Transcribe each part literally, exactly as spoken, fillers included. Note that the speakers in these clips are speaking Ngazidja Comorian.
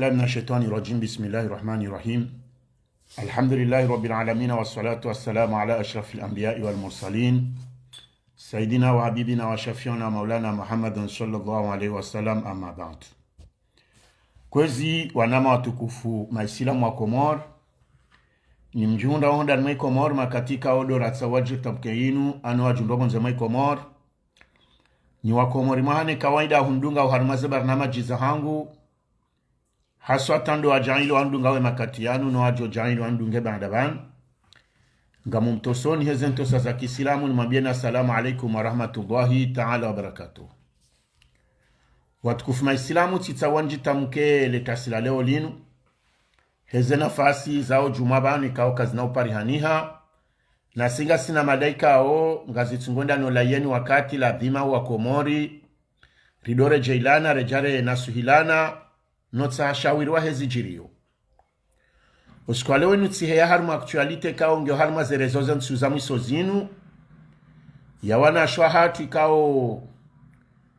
بالله من الشيطان الرجيم. بسم الله الرحمن الرحيم. الحمد لله رب العالمين، والصلاة والسلام على أشرف الأنبياء والمرسلين، سيدنا وحبيبنا وشفيعنا مولانا محمد صلى الله عليه وسلم، أما بعد. Kwezi wananya watukufu Maislamu wa Komori, nyi mdjihundrao hondani mwe Komori, makatika odo ratsa wadjitabuke yinu, ano wadjihundrao pvondze mwe Komori, nyi wa Komori mwaha ne kawaida hundunga oharumwa ze barnamaji zahangu, haswa tando wadjaanli wandunga we makati yanu, no wadjo djaanli wandunge baanda pvanu. Ngamumtosoni heze ntosa za kiislamu, nimwambieni assalamu alaikum wa rahmatullahi taala wa barakatuh. Watukufu Maislamu, tsitsaha wandjitamuke le tasi la leo linu, heze nafasi zao djumwa pvanu ikao kazina uparihaniha, na si ngasina mada ikao ngazitsungonda no layeni wakati ladhima wa Komori ridore djeilana, redjare nasuhilana, no tsaha shawiri wahe zidjiriyo. Usiku wa leo inu tsiheya harumwa actualité ikao ngiyo harumwa ze réseaux ze ntsihu za mwiso zinu, ya wanashe wahatru ikao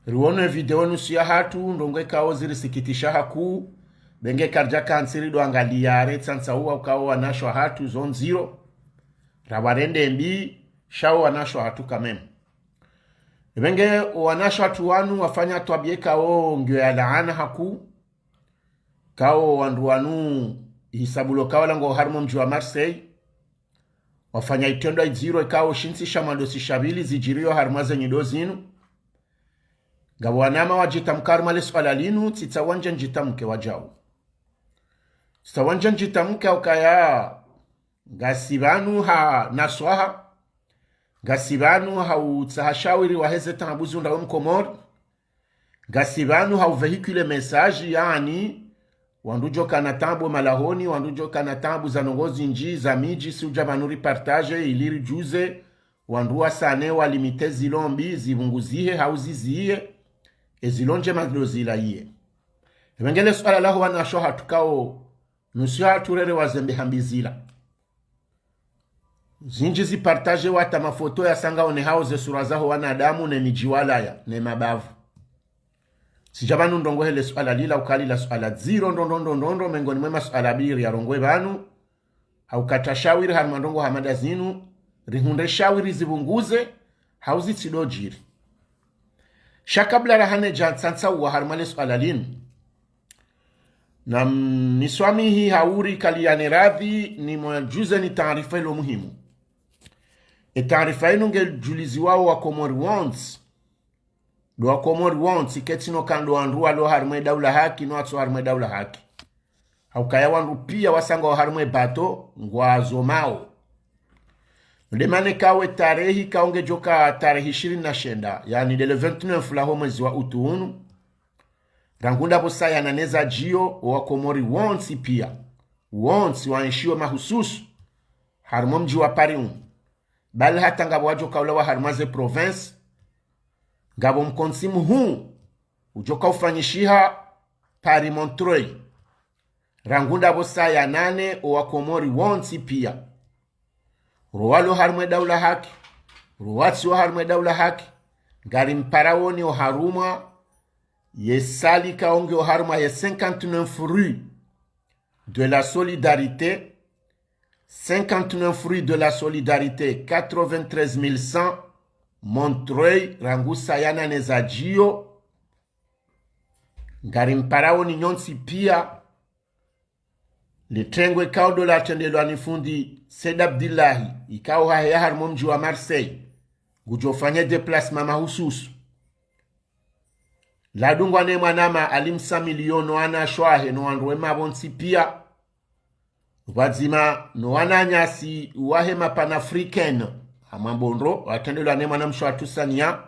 riwono e video nusu yahatru, ndrongoo ikao zirisikitisha hakuu, benge karidja kantsi rido angaliya re tsantsa uwa ukao wanashe wahatru zo ndziro, rawarende mbi, sha wo wanashe wahatru quand même. Ebenge wanashe wahatru wanu wafanya twabiya ikao ngiyo ya laana hakuu, ikao wandru wanu ihisabulo ikao wala ngo harumwa mdji wa Marseille, wafanya itrendwa idziro ikao shintsi sha mwadosi sha pvili zidjiriyo harumwa ze nyido zinu. Ngapvo wananya wadjitamuka harumwa le suala linu, tsitsaha wandje ndjitamuke wadjau. Tsitsaha wandje ndjitamuke ukaya ngasi pvanu ha naswaha, ngasi pvanu ha utsaha shawiri waheze taabu zihundrao mkomori, ngasi pvanu ha uvéhiculer message, yaani, wandru djo kana taabu malahoni, wandru djo kana taabu za ndrongoo zindji, za midji, si udja pvanu ripartage, ili ridjuze, wandru wasane, walimite zilo mbi, zipvunguzihe, hau ziziye, ezilo ndjema zido zilayiye. Ebenge le suala laho wanashe wahatru ikao nusu yahatru rere wazembe hambi zila. Zindji zipartage wata mafoto yasa ngaonehao ze sura zaho wanadamu ne midji walaya, ne mabavu. Tsidja pvanu ndrongoo hele suala lila ukaya lila suala dziro ndrondro ndrondro, mengoni mwe masuala pvili yarongowe pvanu, ha ukatsaha shawiri harumwa ndrongoo hama nda zinu, rihundre shawiri zipvunguze, hau zitsido djiri. Sha kabla rahanedja tsantsa uwa harumwa le suala linu, na mniswamihi hauri kaliyane radhi nimwadjuzeni taarifa ilo muhimu. E taarifa inu ngedjuliziwao wa Komori wontsi. Ndo wa Komori wontsi, ketsi no kando wandru walo harumwa e daula haki, no watso harumwa e daula haki. Ha ukaya wandru piya wasa ngwao harumwa e bato, ngwazomao. Nde mana ikao e tarehi ikao ngedjoka tarehi ishirini na shenda, yaani nde le vingt-neuf laho mwezi wa utu unu, rangu ndapvo saa ya nane za djiyo, owa Komori wontsi piya, wontsi waenshio mahususu harumwa o mdji wa Paris unu, bali hata ngapvo wadjoka ulawa harumwa ze province, ngapvo mkontsi muhuu udjoka ufanyishiha Paris Montreuil. Rangu ndapvo saa ya nane, owa Komori wontsi piya, ro walo harumwa e daula haki, ro watsi wa harumwa e daula haki, ngarimparaoni oharumwa ye salle ikao ngiyo harumwa ye cinquante-neuf rue de la Solidarité, cinquante-neuf rue de la Solidarité, quatre-vingt-treize mille cent, Montreuil, rangu saa ya nane za djiyo. Ngarimparaoni nyontsi piya, le trengwe ikao ndo latrendelwa ni fundi Said Abdillahi, ikao haheya harumwa o mdji wa Marseille, ngudjofanya déplacement mahususu. Ladungwa ne mwanama Ali Msamiliyo no wanashe wahe no wandru wema pvontsi piya, pvwadzima no wananyasi wahe ma panafricains, hama mbondro, watrendelwa ne mwanamshe wahatru Sania,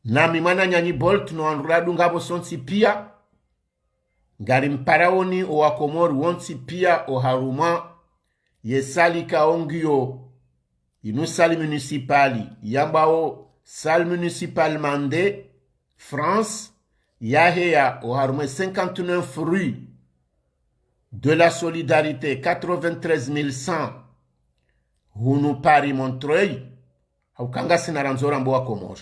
nami mwananyanyi Bolt no wandru ladunga pvo sontsi piya, ngarimparaoni owa Komori wontsi piya oharumwa ye salle ikao ngiyo, inu salle municipale, yambwao salle municipale Mandé, France, yaheya oharumwa e cinquante-neuf rue de la Solidarité, quatre-vingt-treize mille cent, hunu Paris Montreuil, ha uka ngasina randzo rambe wa Komori.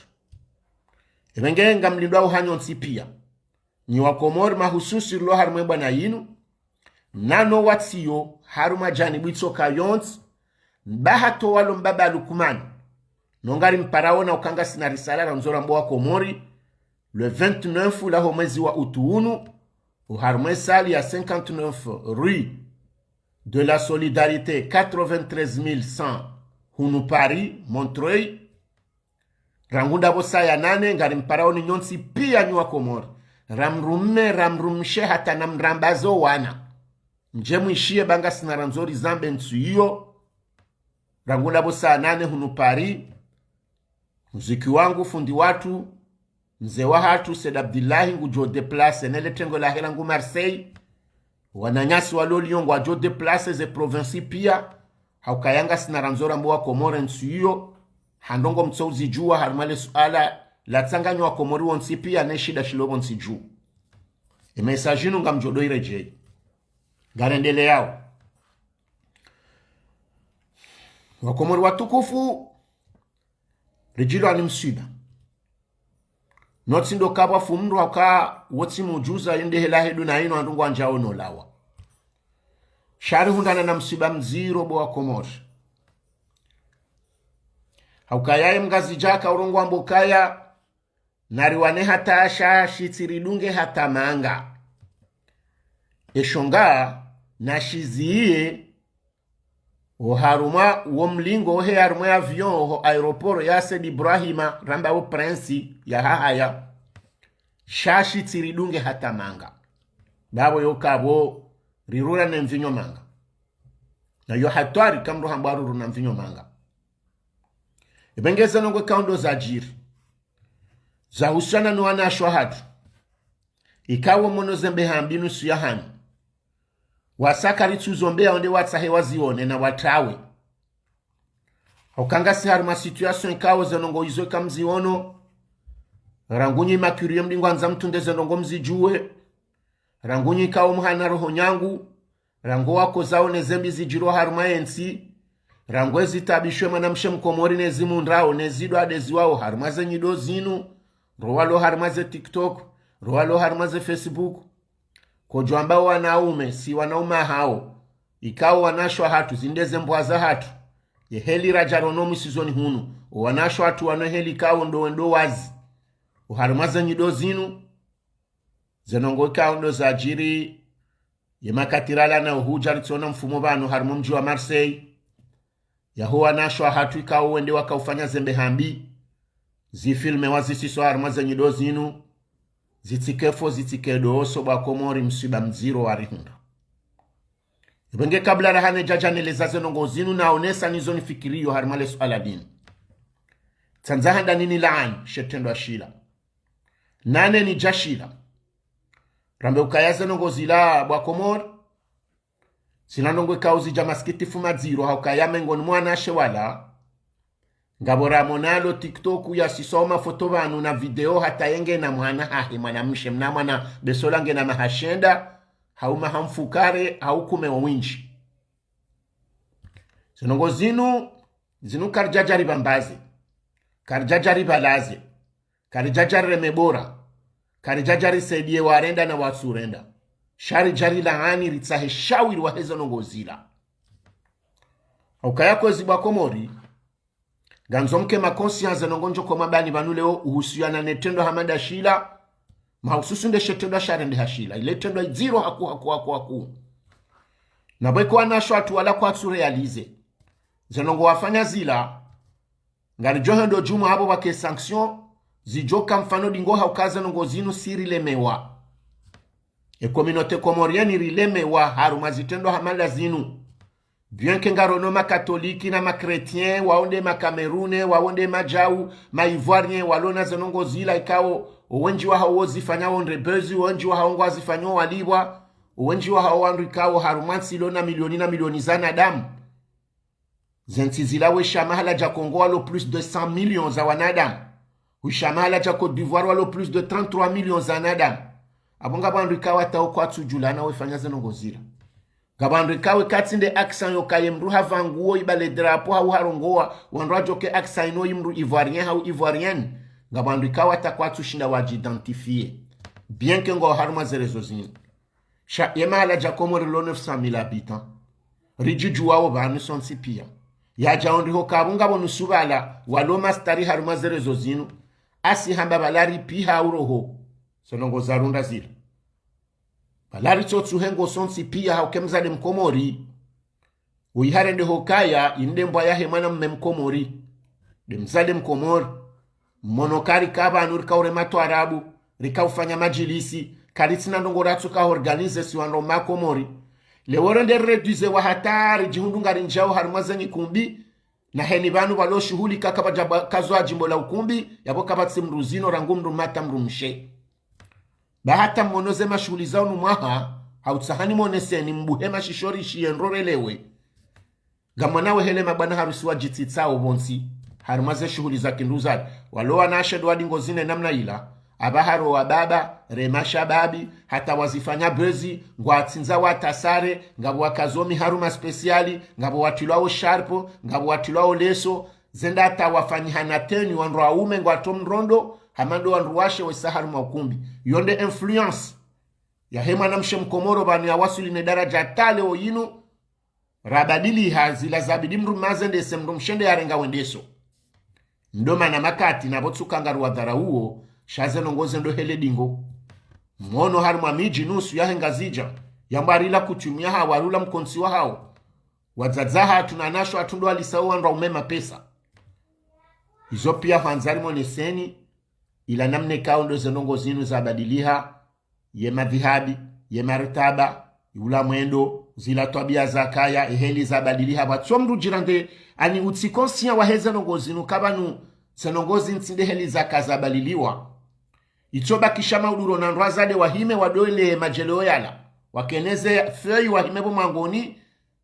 Ebenge ngamlindwao hanyu nyontsi piya. nyi wa Komori mahususi rilo harumwa e bwana yinu, nano watsiyo harumwa janibu itsoka yontsi, mba hata walo mbaba Lukumani. No ngari mparaona uka ngasina risala randzo rambe wa Komori, le vingt-neuf laho mwezi wa utu unu, oharumwa e salle ya cinquante-neuf rue de la Solidarité quatre-vingt-treize mille cent, hunu Paris, Montreuil, rangu ndapvo saa ya nane, ngari mparaoni nyontsi pia nyi wa Komori. Ramrume, ramrumshe, hata namrambaze o wana. Mdje mwishiye ba ngasina randzo rizambe ntsu iyo. Rangu ndapvo saa nane hunu Paris. Muziki wangu, fundi watru, mze wahatru, Said Abdillahi, ngudjo déplacer, ne le tengo lahe rangu Marseille. Wananyasi walo Lyon ngwadjo déplacer, ze province pia. Haukaya ngasina randzo rambe wa Komori ntsu iyo. Ha ndrongoo mtso uzidjuwa harumwa le suala latsanganya wa Komori wontsi pia ne shida shilo pvontsi dju. E message inu ngamdjo ndo iredjeyi. Ngarendeleyao. Wa Komori watukufu, ridjilwa ni mswiba. No tsi ndo kapvwa fu mndru hauka wotsi mudjuza yende hela hedu na inu wandru ngwandjao no lawa. Sha rihundrana na mswiba mdziro bo wa Komori. Haukaya ye mngazidja haka urongowa mbo kaya, nariwane hata sha shitsi ridunge hata manga. Esho nga nashiziye oharumwa wo mlingo ohe harumwa e avion oho aéroport ya Said Ibrahima ramba wo Prince ya Hahaya. Sha shitsi ridunge hata manga. Ndapvo yo kapvo rirura ne mvinyo manga. Na yo hatwari ka mndru hamba aruru na mvinyo manga. Ipvo nge ze ndrongoo ikao ndo zadjiri, zahusiana no wanashe wahatru. Ikao mwono ze mbe hambi nusu ya hanyu. Wasa karitsu zo mbe yao nde watsahe wazione na watrawe. Hauka ngasi harumwa situation ikao ze ndrongoo izo ika mziono. Rangu nyi makuriye mdingwandza mtunde ze ndrongoo mzidjuwe. Rangu nyi ikao muhana roho nyangu. Rangu wakozao ne ze mbi zidjirwa harumwa ye ntsi. Rangu ezi tabishwe mwanamshe mkomori ne zimundrao ne zidwade ziwao harumwa ze nyido zinu. Ro walo harumwa ze TikTok. Ro walo harumwa ze Facebook. Kodjwamba wanaume, si wanaume hao. Ikao wanashe wahatru, zinde ze mbwa zahatru. Ye heli radja rono mwisizoni hunu. O wanashe wahatru wano heli ikao ndo wendo wazi. Oharumwa ze nyido zinu. Ze ndrongoo ikao ndo zadjiri. Ye makati rala na uhudja ritsona mfumo pvanu harumwa mdji wa Marseille. Yaho wanashe wahatru ikao wende wakaufanya ze mbe hambi. Zifilmewa zisiswa harumwa ze nyido zinu. Zitsikefo, zitsikedo oso bo wa Komori mswiba mdziro warihundra. Ipvo nge kabla rahane djadja neleza ze ndrongoo zinu naonesa nizo nifikiriyo harumwa le suala linu. Tsandza handa nini laani she trendwa shila. Nane nidja shila. Rambe ukaya ze ndrongoo zila bo wa Komori. Zila ndrongoo ikao zidja masikitifu madziro haukaya mengoni mwa wanashe wala. Ngapvo ramona lo TikTok yasiswa o mafoto pvanu na video hata yenge na mwana hahe mwanamshe mna mwana besola nge na maha shenda, hau maha mfukare, hau kume o windji. Ze ndrongoo zinu, zinu karidjadja ripvambaze. Karidjadja ripvalaze. Karidjadja rireme bora. Karidjadja risaidiye warenda na watsurenda. Sha ridja rilaani ritsahe shawiri wahe ze ndrongoo zila. Haukaya kwezi bo wa Komori. Ngandzo mke ma conscience ze ndrongoo ndjo koma bani pvanu leo uhusiana ne trendwa hama nda shila. Mahususu nde she trendwa sha rende ha shila. Ile trendwa idziro haku, haku, haku, haku. Na pvwe ko wanashe wahatru wala kwatsu réaliser. Ze ndrongoo wafanya zila. Ngaridjo hendo djumwa hapvo pvwake sanction, zidjoka mfano dingo hauka ze ndrongoo zinu si rilemewa. E communauté comorienne rilemewa harumwa zitrendwa hama nda zinu. Bien que ngarono ma catholique na ma chrétien, wao nde ma Camerounais, wao nde madjau, ma Ivoiriens, walona ze ndrongoo zila ikao, owendji wahao wozifanya wo nde buzz, owendji wahao ngwazifanyao walipvwa, owendji wahao wandru ikao harumwa ntsi ilona milioni na milioni za wanadamu. Ze ntsi zila wesha mahala dja Kongo walo plus de cent millions za wanadamu. Wesha mahala dja Côte d'Ivoire walo plus de trente-trois millions za wanadamu. Apvo ngapvo wandru ikao hata wo kwatsudjulana wefanya ze ndrongoo zila. Ngapvo wandru ikao katsi nde accent yo kaye mndru hapvanguo ibale drapeau hau harongowa, wandru wadjoke accent ino yi mndru ivoirien hau ivoirienne. Ngapvo wandru ikao hata kwatsushinda wadji identifier. Bien que ngwao harumwa ze réseaux zinu. Sha ye mahala dja Komori lo neuf cent mille habitants. Ridjidjuwao pvanu sontsi piya. Yadjao ndriho kapvo ngapvo nusu pvala walo mastari harumwa ze réseaux zinu. Asi hamba pvala ripiha uroho. Ze ndrongoo za runda zila. Pvala ritsotsuhe ngo sontsi piya hauka ye mdzadze Mkomori. Uyi harende hukaya, inde mbwa yahe mwana mme Mkomori. Nde mdzadze Mkomori. Mmono kari kapvanu rika urema twarabu, rika ufanya madjilisi, karitsina ndrongoo ratsuka organiser si wandru wa Komori. Leo rende réduire wa hata ridjihundru ngarindjao harumwa ze nyikumbi, na heni pvanu pvalo shuhuli kaka pvadja ba-, kazwa djimbo la ukumbi, yapvo kapvatsi mdru zino rangu mdru mata mdru mshe. Ba hata mmono ze mashuhuli za unu mwaha, hautsaha ni mwoneseni mbuhe mashishori shiye ndro relewe. Ngamwonao wehele mabwana harusi wadjitsitsao pvontsi, harumwa ze shuhuli za kindru zale. Walo wanashe ndo wadingo zine namna ila, apvaha ro wababa, re mashababi, hata wazifanya buzz, ngwatsindza wata sare, ngapvo wakazo miharuma spécial, ngapvo watrilwao sharpe, ngapvo watrilwao leso, zenda hata wafanyiha na tenue wandru waume ngwatso mrondo, hama ndo wandru washe wesa harumwa ukumbi. Yo nde influence yahe mwanamshe Mkomoro pvanu yawaswili ne daraja hata leo yinu, rabadiliha zila zabidi mdru mme zendese mdru mshe nde yarenga wendeso. Ndo mana makati napvo tsuka ngaruwadharauo, sha ze ndrongoo ze ndo hele dingo. Mwono harumwa midji nusu yahe Ngazidja, yambwa rila coutume yahawo, rula mkontsi wahawo. Wadzadze hatru na wanashe hatru ndo walisao wandru waume mapesa. Izo piya hwandza rimwoneseni, ila namna ikao ndo ze ndrongoo zinu zabadiliha, ye madhihabi, ye martaba, ula mwendo, zila twabiya zakaya, eheli zabadiliha, pvatso mdru djirande, ani utsi conscient wahe ze ndrongoo zinu kapvanu, ze ndrongoo zinu tsi nde heli zaka zabadiliwa. Itso bakisha mauduro na ndrwa zade wahime wadole madjeleo yala. Wakeneze feuille wahime pvo mwangoni,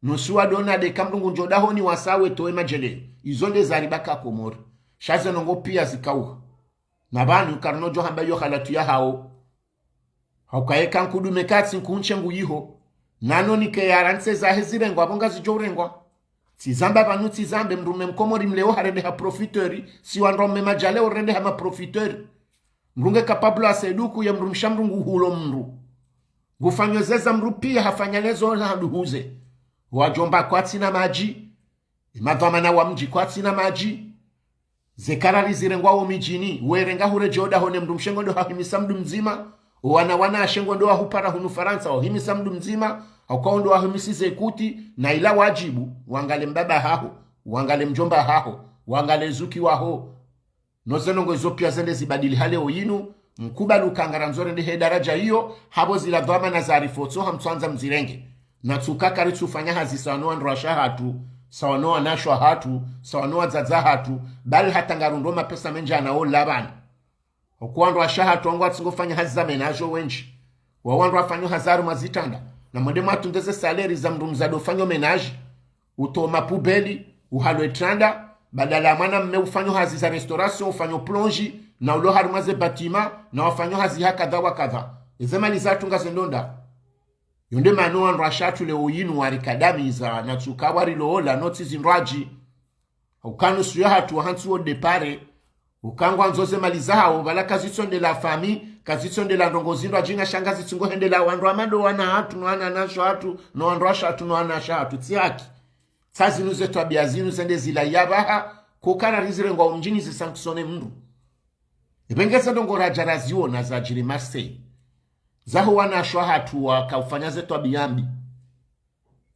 nusu wadona de kamdungu ndjo dahoni wasawe towe madjele. Izo nde zaribaka Komori. Sha ze ndrongoo piya zikauha. Na pvanu karino djo hamba yo halatu yahawo. Hauka yeka nkudume katsi nkuntshe nguyiho. Nano nike yarantse zahe zirengwa, pvo ngazidjo urengwa. Tsizamba pvanu tsizambe mdru mme Mkomori mleo harende ha profiteur, si wandru waume madjaleo rende ha ma profiteur. Mdru nge capable aseduku ye mdru mshe mdru nguhulo mdru. Ngufanyo zeza mdru piya hafanya lezo na haduhuze. Wadjomba kwatsina madji. Ye madhwamana wa mdji kwatsina madji. Ze karari zirengwao midjini, werenga huredjeo dahoni mdru mshe ngo ndo hahimisa mdru mdzima, owana wanashe ngo ndo wahupara hunu Farantsa, wahimisa mdru mdzima, hauka wo ndo wahimisi ze kuti, na ila wadjibu, wangale mbaba haho, wangale mdjomba haho, wangale zuki waho. No ze ndrongoo izo piya zende zibadiliha leo yinu, mkubali uka ngarandzo rende he daraja iyo, hapvo zila dhwamana zarifotso hamtswandza mzirenge. Na tsuka karitsufanya hazi sawa no wandru washe hatru, sawa no wanashe hatru, sawa no wadzadze hatru, bali hata ngarundro mapesa mendji anawo labani. Oku wandru washe hatru wangu watsingofanya hazi za ménage wendji. Wa wandru wafanyo hazi harumwa zitranda. Na mwende mwatunde ze salaire za mdru mdzadze ufanyo ménage. Utowo mapoubelle, uhalo etranda, badala ya mwana mme ufanyo hazi za restauration, ufanyo plonge, na ulo harumwa ze bâtiment, na wafanyo hazi ha kadha wa kadha. Eze mali zatru ngazendonda. Yo nde mana wandru washe hatru leo yinu warikadamiza, na tsuka warilola, no tsi zindrwadji. Hauka nusu yahatru wahantsi wo départ, uka ngwandzo ze mali zahawo, pvala kazitsondela fami, kazitsondela ndrongoo zindrwadji na sha ngazitsungo hendela wandru hama ndo wana hatru, no wanashe hatru, no wandru washe hatru, no wanashe hatru, tsi haki. Tsa zinu ze twabiya zinu zende zila yapvaha, ko karari zirengwao mdjini zisanctionner mdru. Epvenge ze ndrongoo radja raziona zadjiri Marseille. Zaho wanashe hatru waka ufanya ze twabiya mbi.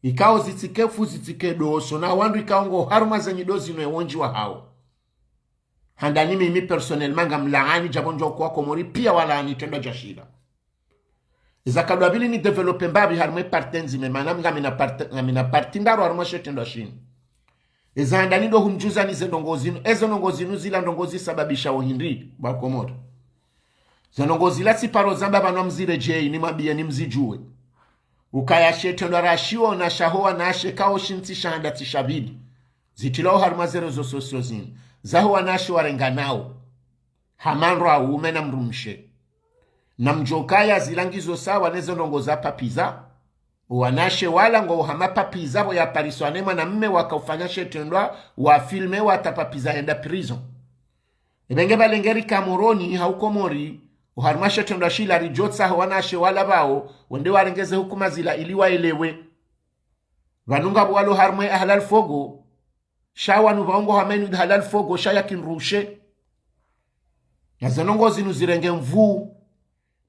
Ikao zitsike fu zitsike doso na wandru ikao ngo harumwa ze nyido zinu ewondji wahawo. Handani mimi personnellement ngamlaani djapvo ndjo kwa Komori piya walaani itrendwa dja shila. Iza kadwa pvili ni développer mbapvi harumwa e partie ndzima, mana ngamina partie, ngamina partie ndraru harumwa she itrendwa shinu. Iza handani ndo humdjuza ni ze ndrongoo zinu, ezo ndrongoo zinu zila ndrongoo zisababisha wo hindri, ba Komori. Ze ndrongoo zila tsi paro zamba pvanu mziredjeyi ni mwambiye ni mzidjuwe. Ukaya she itrendwa rashiona shaho wanashe kao shintsi sha handa tsi sha pvili. Zitrilwao harumwa ze réseaux sociaux zinu. Zaho wanashe warenganao. Hama ndru waume na mdru mshe. Na mdjokaya zila ngizo sawa ne ze ndrongoo za papiza. Owanashe wala ngwao hama papiza pvo yapariswa ne mwana mme waka ufanya she itrendwa, wa filmer wata papiza henda prison. Epvenge pvale ngeri ka Moroni, hau Komori, Oharumwa she trendwa shila ridjotsaha wanawashe wala pvao wende warenge ze hukuma zila ili waelewe. Pvanu ngapvo walo harumwa ye ahlal fogo, sha wanu pvao ngo hamenyu ahlal fogo sha ya kindrushe. Na ze ndrongoo zinu zirenge nvuu.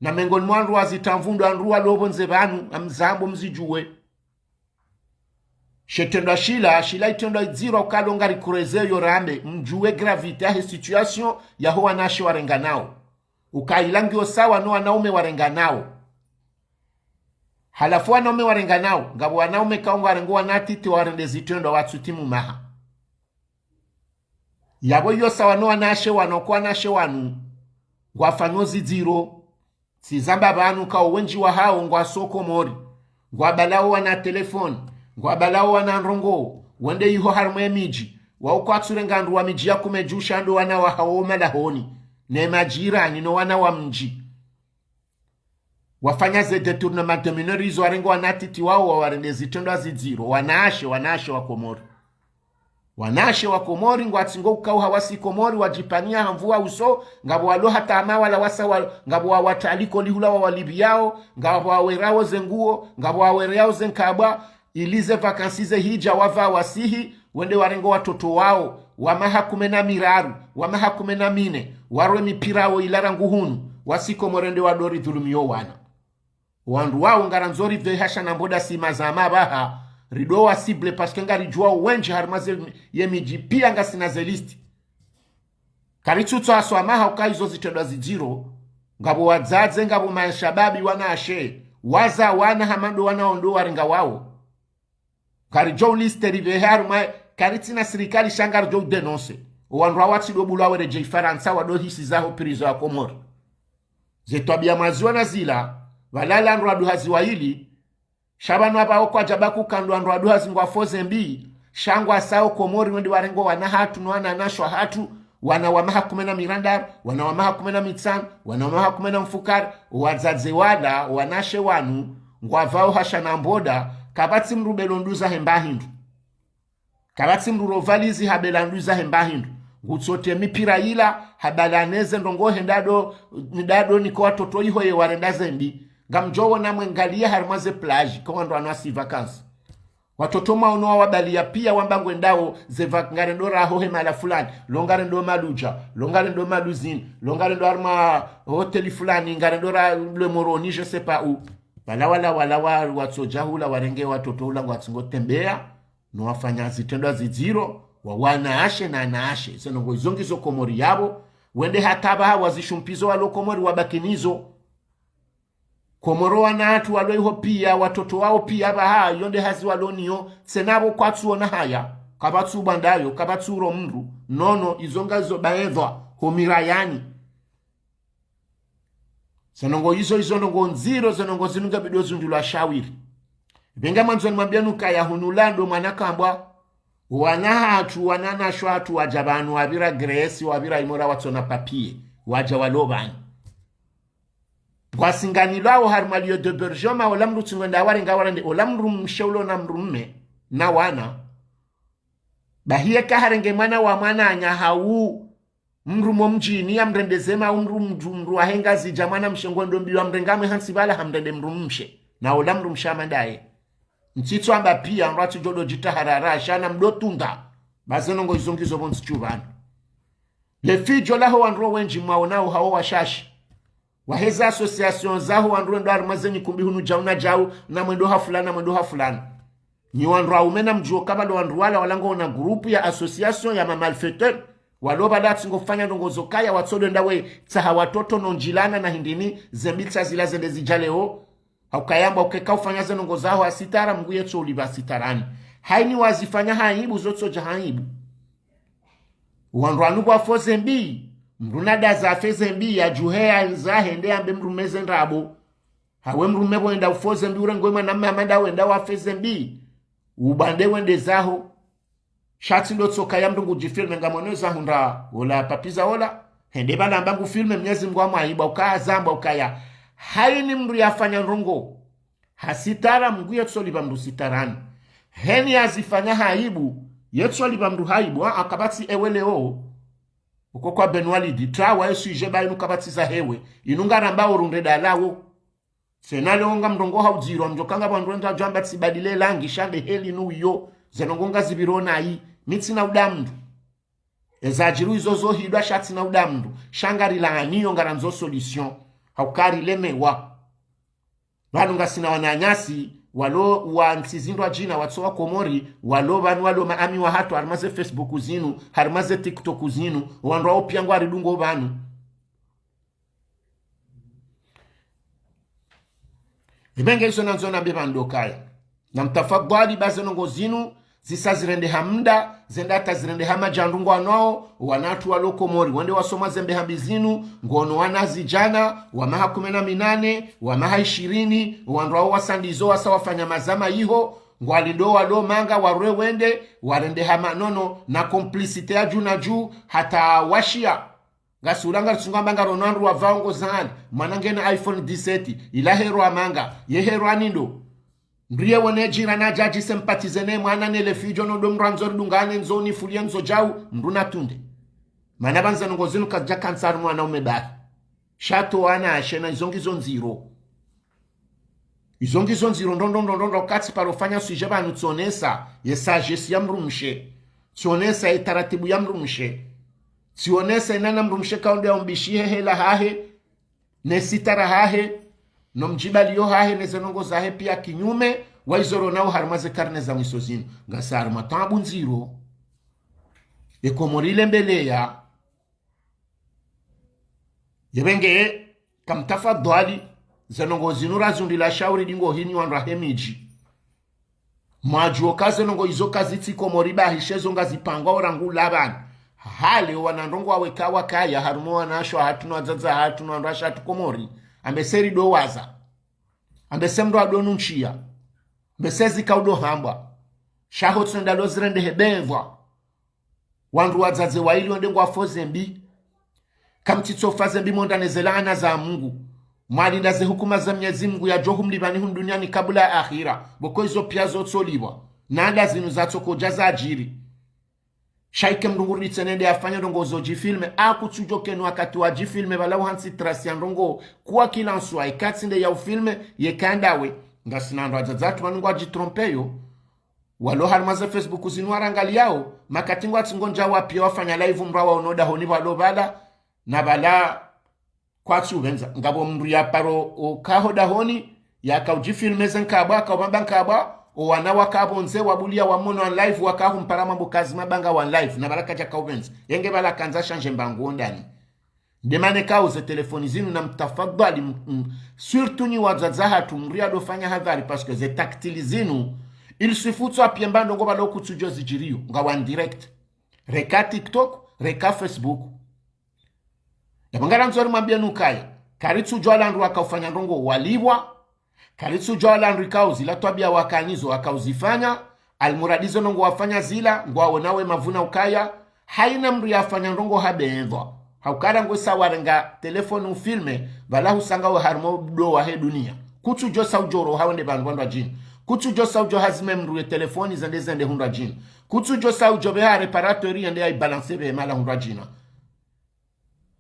Na mengoni mwa wandru wazitamvu ndo wandru walo pvondze pvanu, amzambo mzidjuwe. She trendwa shila, shila itrendwa idziro ukaya ngari kureze yo rambe, mdjuwe gravité yahe situation yaho wanawashe warenganao. Ukaya ila ngiyo sawa no wanaume warenganao. Halafu wanaume warenganao, ngapvo wanaume kao ngwarengo wana watiti warende zitrendwa watsutimu maha. Yapvo iyo sawa no wanawashe wanu, ko wanawashe wanu ngwafanyo zidziro. Tsi zamba pvanu kao wendji wahao ngwasoko Komori, ngwabalao wana telefoni, ngwabalao wana ndrongoo, wende iho harumwa ye midji, wao kwatsurenga wandru wa midji ya kume dju sha ndo wana wahao malahoni, ne majirani no wana wa mdji. Wafanya ze détournement de mineurs izo, warenge wana watiti wao wawarende zitrendwa zidziro, wanawashe, wanawashe wa Komori. Wanawashe wa Komori ngwatsingo ukauha wasi Komori wadjipanya ha nvuu uso, ngapvo walo hata ama wala wasa wa, ngapvo wawataliko lihula wawalipviao, ngapvo wawerao ze nguo, ngapvo wawereao ze nkabwa, ili ze vacances ze hidja wapva wasihi, wende warenge watoto wao, wa maha kume na miraru, wa maha kume na mine, warwe mipira wo ila rangu hunu, wasi Komori nde wadori dhulumiyo wana. Wandru wao ngarandzo ripvehe hasha na mboda sima za mapvaha, rido wa cible parce que ngaridjuwao wendji harumwa ze ye midji pia ngasina ze liste. Karitsutso aswa maha uka izo zitrendwa zidziro, ngapvo wadzadze, ngapvo mashababi wanawashe, waza wana hama ndo wana ondo warenga wao. Karidjo uliste ripvehe harumwa, karitsina sirikali sha ngaridjo udénoncer. Owandru awa tsi do bulwa weredjei Farantsa wado hisi zaho prison ya Komori. Ze twabiya mwaziona zila, pvalala wandru waduhazi waili, sha pvanu apvao kwadjaba kukandwa wandru waduhazi ngwafo ze mbi, sha ngwasao Komori wende warenge wana hatru no wanawashe hatru, wana wa maha kume na mirandaru, wana wa maha kume na mitsanu, wana wa maha kume na mfukare, wadzadze wala, wanawashe wanu, ngwapvao hasha na mboda, kapvatsi mdru belo nduza hemba hindru. Kapvatsi mdru ro valizi habela nduza hemba hindru. Ngutsote mipira ila, habalaneze ndrongoo henda do, nda do niko watoto iho ye warenda ze mbi. Ngamdjo wona mwengaliye harumwa ze plage, ko wandru wanu wasi vacances. Watoto mwaono wawabaliya pia wamba ngwendao ze va-, ngarendo raho he mahala fulani, lo ngarendo Maludja, lo ngarendo Maluzini, lo ngarendo harumwa hoteli fulani, ngarendo ra le Moroni, je sais pas où. Wala, wala, wala, wa, watsodja hula warenge watoto hula ngwatsingo tembeya, no wafanya zitrendwa zidziro, wa wanawashe na wanawashe. Ze ndrongoo izo ngizo Komori yapvo, wende hata pvaha wazishumpizo walo Komori wabaki nizo. Komori wana hatru walo iho pia, watoto wao pia pvaha, iyo nde hazi walo niyo, tsena pvo kwatsuona haya, kapvatsu bwandayo, kapvatsu ro mdru, nono, izo ngazo baedhwa, ho mirayani. Ze ndrongoo izo, izo ndrongoo ndziro, ze ndrongoo zinu ngapvido zundulwa shawiri. Pvenga mwandzo nimwambia nukaya hunu lando mwana kambwa, wana hatru, wanawashe hatru, wadja pvanu, wapvira Grèce, wapvira Imora watsona papier, wadja walo pvanu. Ngwasinganilwao harumwa lieu d'hébergement, ola mdru tsi ngwenda warenga warende, ola mdru mshe ulo na mdru mme, na wana. Bahi yeka harenge mwana wa mwananya hau mdru mo mdjini ya mrende zema, au mdru, mdru, mdru wahe Ngazidja mwana mshe ngwendo mbiwa mrenga mwe hantsi pvala hamrende mdru mshe. Na ola mdru mshe amandaye. Ntsitso amba pia, mdru atsidjo do djitaharara, sha na mdo tunda. Ba ze ndrongoo izo ngizo pvo ntsi tsu pvanu. Le fidjo laho wandru wendji mwaonao hao washashi. Waheza association zaho wandru wendo harumwa ze nyikumbi hunu djau na djau, na mwendo ha fulani, na mwendo ha fulani. Nyi wandru waume na mdjuo kaba lo wandru wala wala ngwaona groupe ya association ya ma malfaiteurs, walo pvala tsi ngofanya ndrongoo zo kaya watsodo enda we tsaha watoto no ndjilana na hindrini ze mbi tsa zila zende zidja leo. Haukaya amba ukeka ufanya ze ndrongoo zaho ha sitara, Mngu yetso ulipva sitarani. Haini wazifanya ha aibu, zo tsodja ha aibu. Wandru wanu kwafo ze mbi, mdru nadaza afe ze mbi, yadjuhe yandza hende yambe mdru mme ze ndrabo. Hawe mdru mme pvo enda ufo ze mbi, urengwe mwana mme amanda wenda wafe ze mbi. Ubande wende zaho. Sha tsi ndo tsoka ya mdru ngudjifilme ngamwono za hundra ola papiza ola. Hende pvala amba ngufilme Mnyezi Mngu amwaiba ukaya zamba ukaya. Haini mdru yafanya ndrongoo ha sitara, Mngu yetso ulipva mdru sitarani. Heni yazifanya ha aibu, yetso ulipva mdru ha aibu, a, a, kapvatsi ewe leo. Uko kwa Ben Walidi, trawa ye sujet ba inu kapvatsi zahewe. Inu ngaramba urunde dalawo. Tsena leo ngamrongoa ha udziro, mdjo kanga pvandru wendza djwamba tsibadile langi, sha nde heli nu iyo, ze ndrongoo ngazipviro nayi, mi tsina uda mndru. Eza djiri izo zo hindrwa sha tsina uda mndru, sha ngarilaaniyo ngarandzo solution, hauka rilemewa. Pvanu ngasina wananyasi, walo wa ntsi zindrwadjina watso wa Komori, walo pvanu walo maami wahatru, harimwa ze Facebook zinu, harimwa ze TikTok zinu, wandru wawo pia ngwaridungo pvanu. Ipvenge izo nandzo nambe pvandru kaya. Na mtafadhwali ba ze ndrongoo zinu, zisa zirendeha mda, zenda hata zirendeha madjandru ngwanao, wanatru walo Komori, wende wasoma ze mbeha mbi zinu, ngono wanazidjana, wa maha kume na minane, wa maha ishirini, wandru wawo wasa ndizo wasa wafanya mazama iho, ngwalindo walo manga warwe wende, warendeha manono, na complicité ya dju na dju, hata washia. Ngasi ulanga ritsunga manga rono wandru wapvao ngo zani, mwana ngena iPhone dix-sept, ila herwa manga, ye herwa nindo. Mdru ye wone djira na djadji sympathiser ne mwana ne le fidjo no do mdru andzo ridungane ndzo nifulie ndzo djau, mdru na tunde. Mana pvanu ze ndrongoo zinu kazidja kantsi harimwa wanaume bahi. Sha tsi wanawashe na izo ngizo ndziro. Izo ngizo ndziro ndro ndro ndro ndro ndro, katsi paro fanya sujet pvanu tsionesa ye sagesse ya mdrumshe. Tsionesa ye taratibu ya mdrumshe. Tsionesa ye nana mdrumshe kaonde ya umbishihe hela hahe, ne sitara hahe, no mdjibaliyo hahe, ne ze ndrongoo zahe pia kinyume, wa izo ronao harimwa ze karne za mwiso zinu. Ngasi harimwa taabu ndziro. Ye Komori ile mbeleya. Yepvenge, ka mtafadhwali, ze ndrongoo zinu razundrila shauri dingo hini wandru wahe midji. Mwadjuo ka ze ndrongoo izo kazitsi Komori bahi she zo ngazipangwao rangu lapvani. Hale wana ndrongoo waweka wakaya, harumwa wanawashe wahatru no wadzadze wahatru no wandruwashe wahatru Komori. Ambe se rido waza. Ambe se mdru ado nunshia. Ambe se zika udo hambwa. Sha ho tsi wenda lo zirendehe bevwa. Wandru wadzadze waili wende ngwafo ze mbi. Kamtsitsofa ze mbi mwonda ne ze laana za Mungu. Mwalinda ze hukuma za Mnyezi Mungu yadjo humlipvani hunu duniani kabula ya akhira. Pvoko izo pia zo tsolipvwa. Na nda zinu zatsokodja zadjiri. Sha ike mdru nguri tsenende afanya ndrongoo zo djifilme. Akutsudjo kenu wakati wa djifilme pvala uhantsi trace ya ndrongoo. Quoi qu'il en soit, ika tsi nde ya ufilme, yeka ndawe. Ngasina wandru wadzadze wahatru pvanu ngwadjitrompeyo. Walo harimwa ze Facebook zinu warangaliyao, makati ngwatsi ngondja wapvia wafanya live mdru wawaono dahoni pvalo pvala, na pvala kwatsi upvendza. Ngapvo mdru ya paro uka ho dahoni, yaka udjifilme ze nkabwa, yaka upvamba nkabwa, o wana waka pvondze, wabulia wamono en live, waka humpara mambo kazi mabanga wa en live, na pvala kadja ka upvendza. Yenge pvala kandza shandje mbangu ondani. Nde mana kauze telefoni zinu na mtafadhwali, m-, m-, surtout nyi wadzadze wahatru mria do fanya hadhari, parce que ze tactile zinu, il suffit utswapvie mba ndrongoo pvalo kutsudjo zidjiriyo, ngawa en direct. Reka TikTok, reka Facebook. Yapvo ngarandzo rimwambie nukaya, karitsudjo wala wandru waka ufanya ndrongoo walipvwa, karitsudjo wala wandru ikao zila twabia wakanazo waka uzifanya, almuradi zo ndrongoo wafanya zila, ngwaonao we mavuna ukaya, haina mdru yafanya ndrongoo habevwa. Hauka rangu sa warenga telefoni ufilme, pvala husanga we harimwa udo wahe dunia. Kutsudjo sa udjo roha wende pvandru wandru wadjina. Kutsudjo sa udjo hazime mdru ye telefoni zende zende hundru wadjina. Kutsudjo sa udjo pveha réparateur yende ya ibalanse pve mala hundru wadjina.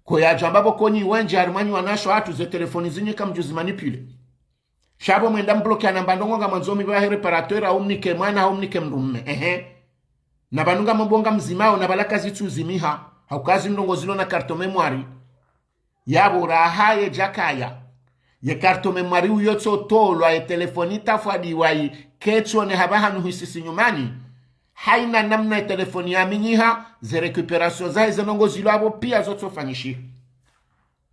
Ko yadjamba pvoko nyi wendji harimwa nyi wanawashe wahatru ze telefoni zinyu kamdjuzi manipuler. Sha pvo mwenda mbloquer namba ndrongoo ngamwandzo mipvahe réparateur au mnike mwana au mnike mdrume. Ehe. Na pvanu ngamwambao ngamzimao na pvala kazitsu zimiha. Hauka zi ndrongoo zilo na carte mémoire. Yapvo raha ye djakaya. Ye carte mémoire uyo tso tolwa ye telefoni tafwadi wayi ketso ne hapva hanu hisisi nyumani. Haina namna ye telefoni yaminyiha, ze récupération zahe ze ndrongoo zilo apvo pia zo tsofanyishiha.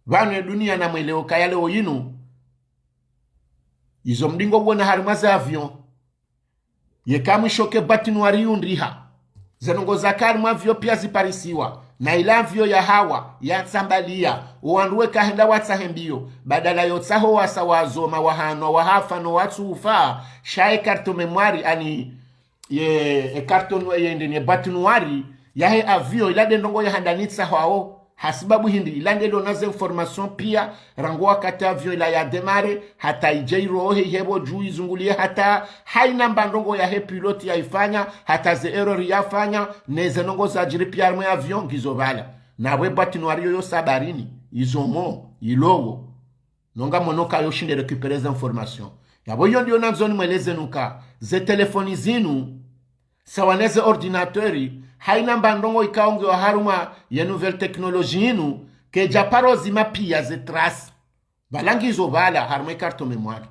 Pvanu ye dunia na mweleo kaya leo yinu. Izo mdingo uona harimwa ze avion. Yeka mwisho ke boîte noire yundriha. Ze ndrongoo zaka harimwa avion pia ziparisiwa. Na ila avion yahawa, yatsambalia. O wandru weka henda watsahe mbio. Badala yo tsaho wasa wazoma, wahanwa, wahafa, no watsufa. Sha ye carte mémoire ani ye, ye carte no-, ye ndeni ye boîte noire yahe avion, ila nde ndrongoo ya handani tsahwao. Hasibabu hindri, ila nde lona ze information pia, rangu wakati avion ila ya démarrer, hata idje irohe, ihepvo dju izungulie, hata haina mba ndrongoo yahe pilote yaifanya, hata ze erreur yafanya, ne ze ndrongoo zadjiri pia harimwa ye avion, ngizo pvala. Na we boîte noire yo yo sabarini, izomo, ilowo. Nonga mono ka yo shinde récupérer ze information. Yapvo iyo ndiyo nandzo nimweleze nuka, ze telefoni zinu, sawa ne ze ordinateur, haina mba ndrongo ikao ngiyo harumwa ye nouvelle technologie inu, kedja paro zima piya ze trace. Pvala ngizo pvala harumwa e carte mémoire.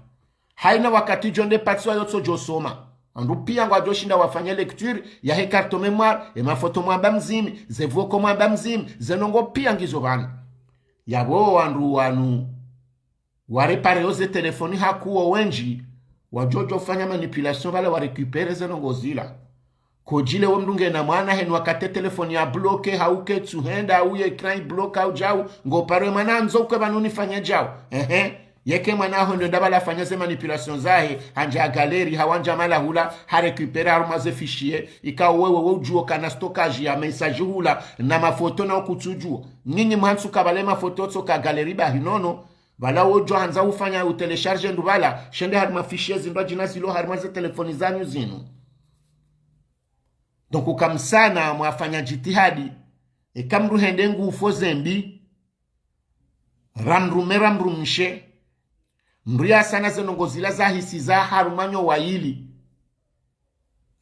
Haina wakati djo nde patsiwa yo tso djo soma. Wandru piya ngwadjo shinda wafanye lecture yahe carte mémoire, e mafoto mwamba mzimi, ze vocal mwamba mzimi, ze ndrongo piya ngizo pvanu. Yapvo wandru wanu, wa réparer yo ze telefoni hakuwo wendji, wadjo djo fanya manipulation pvala wa récupérer ze ndrongo zila. Kodjile wo mndru ngena mwana henu wakati telefoni ya bloqué, hauke tsuhenda, au ye écran i bloqué, au djau, ngo paro mwana andzo kwe pvanu nifanye djau. Ehe. Yeke mwana aho ndo ndapvala fanya ze manipulation zahe, handja galerie, hawandja mahala hula, ha récupérer harumwa ze fichier, ikao wewe we udjuo kana stockage ya message hula, na mafoto na ukutsudjuo. Nyinyi mhantsu ka pvale mafoto tsoka galerie bahi nono, pvala wodjo handza ufanya utélécharger ndru pvala, shende harumwa fichier zindru djina zilo harumwa ze telefoni zanyu zinu. Donc, ukamsana mwafanya jitihadi, eka mndru hende ngufo zembi, ra mndrume ra mndrumshe, mndru yasana ze ndrongo zila zahisi za harumwa nyo wayili.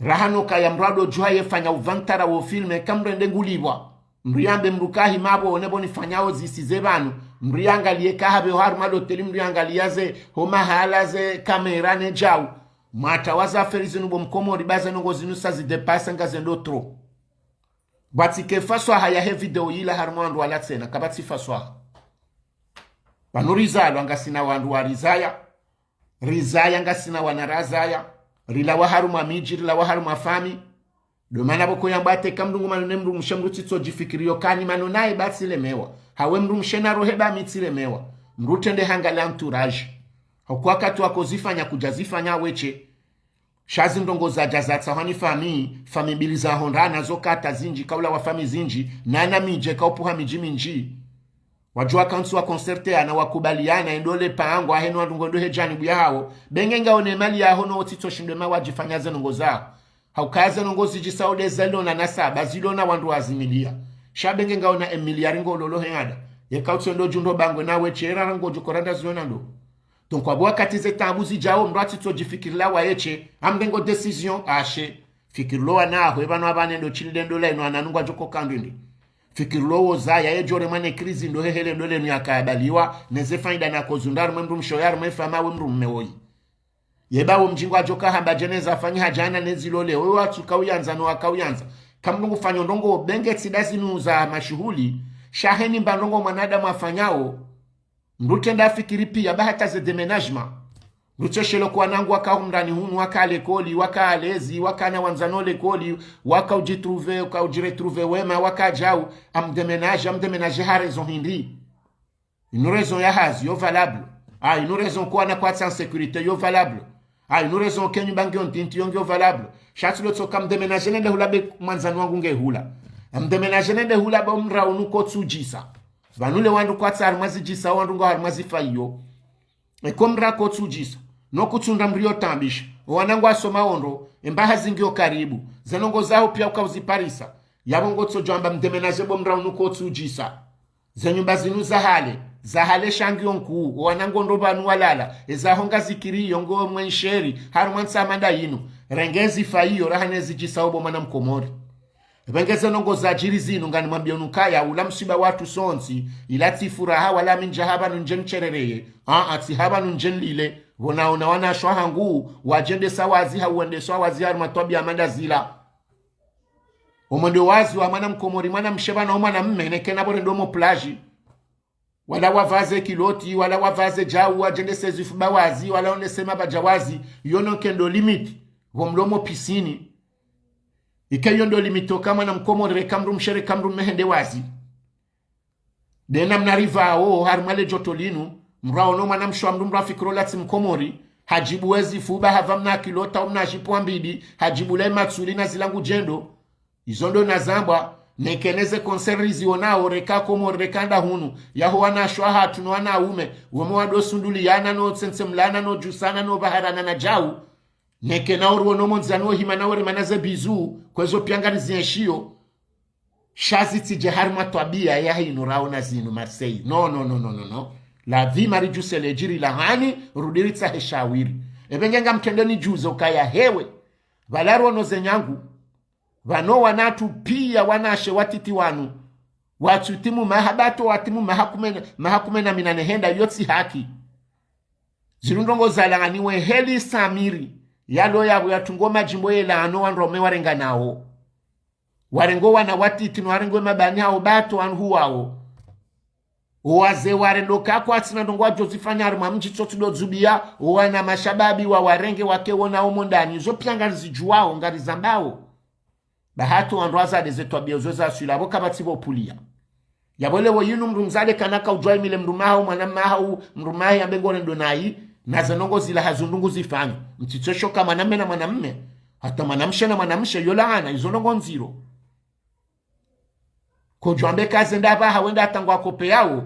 Raha no kaya mndru ado djuha yefanya uvantara wo filme, eka mndru hende ngulipvwa. Mndru yambe mndru kahi mapvo, ne pvo nifanyao zisi ze pvanu. Mndru yangaliye kahapve ho harumwa loteli, mndru yangaliya ze, ho mahala ze kamera ne djau. Mwata wa ze affaire zinu bo mkomori ba ze ndrongo zinu sa zi dépasser nga zendo trop. Pvatsi ke faswaha yahe video yila harumwa wandru wala tsena, kapvatsi faswaha. Pvanu rizalwa ngasina wandru warizaya. Rizaya ngasina wana razaya. Rilawa harumwa midji, rilawa harumwa fami. Ndo mana pvoko yambwa ate ka mndru ngu mano ne mndrumshe mndru tsitso djifikiriyo kani mano naye ba tsilemewa. Hawe mndrumshe na rohe ba mi tsilemewa. Mndru trende hangaliya entourage. Hauka wakati wako zifanya kudja zifanya weshe. Sha zi ndrongo zadja zatsahwa ni fami, fami mbili zahondrana zo kata zindji, kaulawa fami zindji, na na midji kaupvuha midji mindji. Wadjuwa kantsi wa concerter ana wakubaliana, endo le pango, aheno wandru ngondo he janibu yahawo. Be nge ngaone mali yaho no otsitso shindwe ma wadjifanya ze ndrongo zaho. Hauka ze ndrongo zidjisao nde zilo na nasaba, zilo na wandru wazimiliya. Sha be nge ngaona emiliari ngololo he ada. Yeka utsondo djundo bangwe nawe shera rango djuko randa ziona ndo. Donc, wapvo wakati ze taabu zidjao, mndru atsitso djifikirila wa yeshe, amrengo décision, ashe. Fikirilo wana aho, epvanu apvane ndo shilile ndo la inu ananu ngwadjoko kandwindi. Fikirilo wo zaya, yedjore mwane crise ndo hehele ndo lenu yakayabaliwa, ne ze faida nako zundra harumwe mndrumshe oyi harumwe fami we mndrume woyi. Yeba wo mdji ngwadjoka hamba djeneza afanyi hadjana ne zilole, oyo watsuka uyandza no waka uyandza. Ka mndru ngufanyo ndrongo, be nge tsi nda zinu za mashuhuli, sha heni mba ndrongo mwanadamu afanyao, mndru trenda afikiri piya ba hata ze déménagement. Mndru tsoshelo kwa wanangu waka humrani hunu, waka lekoli, waka alezi, waka na wandzano lekoli, waka udjitrouver, waka udjiretrouver wema, waka djau, amdéménage, amdéménage ha raison hindri. Inu raison ya hazi, yo valable. Ah, inu raison kwa na kwatsa insécurité, yo valable. Ah, inu raison ke nyumba ngiyo ntiti, yo ngiyo valable. Sha tsi lo tsoka mdéménage nende hula be mwandzani wangu nge hula. Mdéménage nende hula ba mndru unu kotsudjisa. Pvanu le wandru kwatsa harumwa zidjisa, wandru ngo harumwa zifa iyo. Eko mndru kotsudjisa. No kutsundra mndru yo tambisha. Owana ngwasoma ondro, emba hazi ngiyo karibu. Ze ndrongo zaho piya uka uziparisa. Yapvo ngotsodjo amba mdéménage bo mndru unu kotsudjisa. Ze nyumba zinu za hale, za hale sha ngiyo nkuu, owana ngondo pvanu walala, ezaho ngazikiriyo ngo mwensheri, harumwa ntsi ya manda yinu, renge zifa iyo, raha ne zidjisa obo mwana mkomori. Pvenge ze ndrongo zadjiri zinu nganimwambiyo nukaya, ula msiba watru sontsi, ila tsi furaha wala mi ndja hapvanu ndje ntsherereye, aa, tsi hapvanu ndje nlile, pvo naona wanashe wahangu, wadjendesa wazi ha uwendesa wazi harumwa twabiya manda zila. Omwendo wazi wa mwana mkomori, mwana mshe pvanu, mwana mme, neke na pvo rendo mo plage. Wala wapvaze kiloti, wala wapvaze djau, wadjendese zifuba wazi, wala ondese mapaja wazi, iyo no kendo limite, pvo mlo mo piscine. Ike iyo ndo limite oka mwana mkomori, reka mndrumshe, reka mndrume hende wazi. Nde namna ripvao, harumwa le joto linu, mndru aono mwana mshe wa mndru mndru afikiro la tsi mkomori, hadjibu we zifuba, hapva mna kiloti, mna jipo mbidi, hadjibu le matsuli na zilangu djendo. Izo ndo nazambwa, neke ne ze concert rizionao, reka Komori, reka nda hunu, yaho wanashe wahatru no wanaume, wema wado sunduliyana, no tsentsemlana, no djusana, no pvaharana na djau. Neke nao ruono mondzani wo hima nao rimana ze bizu, kwezo piya ngarizienshiyo. Sha zitsidje harimwa twabiya ya hinu raona zinu Marseille. No, no, no, no, no, no. Ladhima ridjuse ledjiri la hani, rudi ritsahe shawiri. Ebe nge ngamtrendeni djuze ukaya hewe. Pvala rono ze nyangu. Pvanu wanatru piya wanashe watiti wanu. Watsutimu maha bato watimu maha kume na, maha kume na minane henda yo tsi haki. Zinu ndrongo zalaaniwe heli Samiri. Yalo yapvo yatungo madjimbo yela ano wandrume warenga nawo. Warengo wana watiti no warengwe mabani hawo bato wanhu wawo. Owaze warendo ka kwatsina ndrongo wadjo zifanya harimwa mdji tsotsi ndo dzubiya, owana mashababi wawarenge wake wona omo ndani. Zo piya ngarizidjuwawo, ngarizambawo. Bahatru wandru wazade ze twabiya zo zaswila, pvo kapvatsi pvo puliya. Yapvo lewo yinu mdru mzade kana kaudjuwa imile mdrume haho, mwanamme haho, mdrume hahe yambe ngorendo nayi, na ze ndrongo zila hazundru nguzifanya. Mtsitso shoka mwanamme na mwanamme, hata mwanamshe na mwanamshe, yo laana, izo ndrongo ndziro. Kodjwambe kaze ndapvaha wenda hata ngwakopeyawo.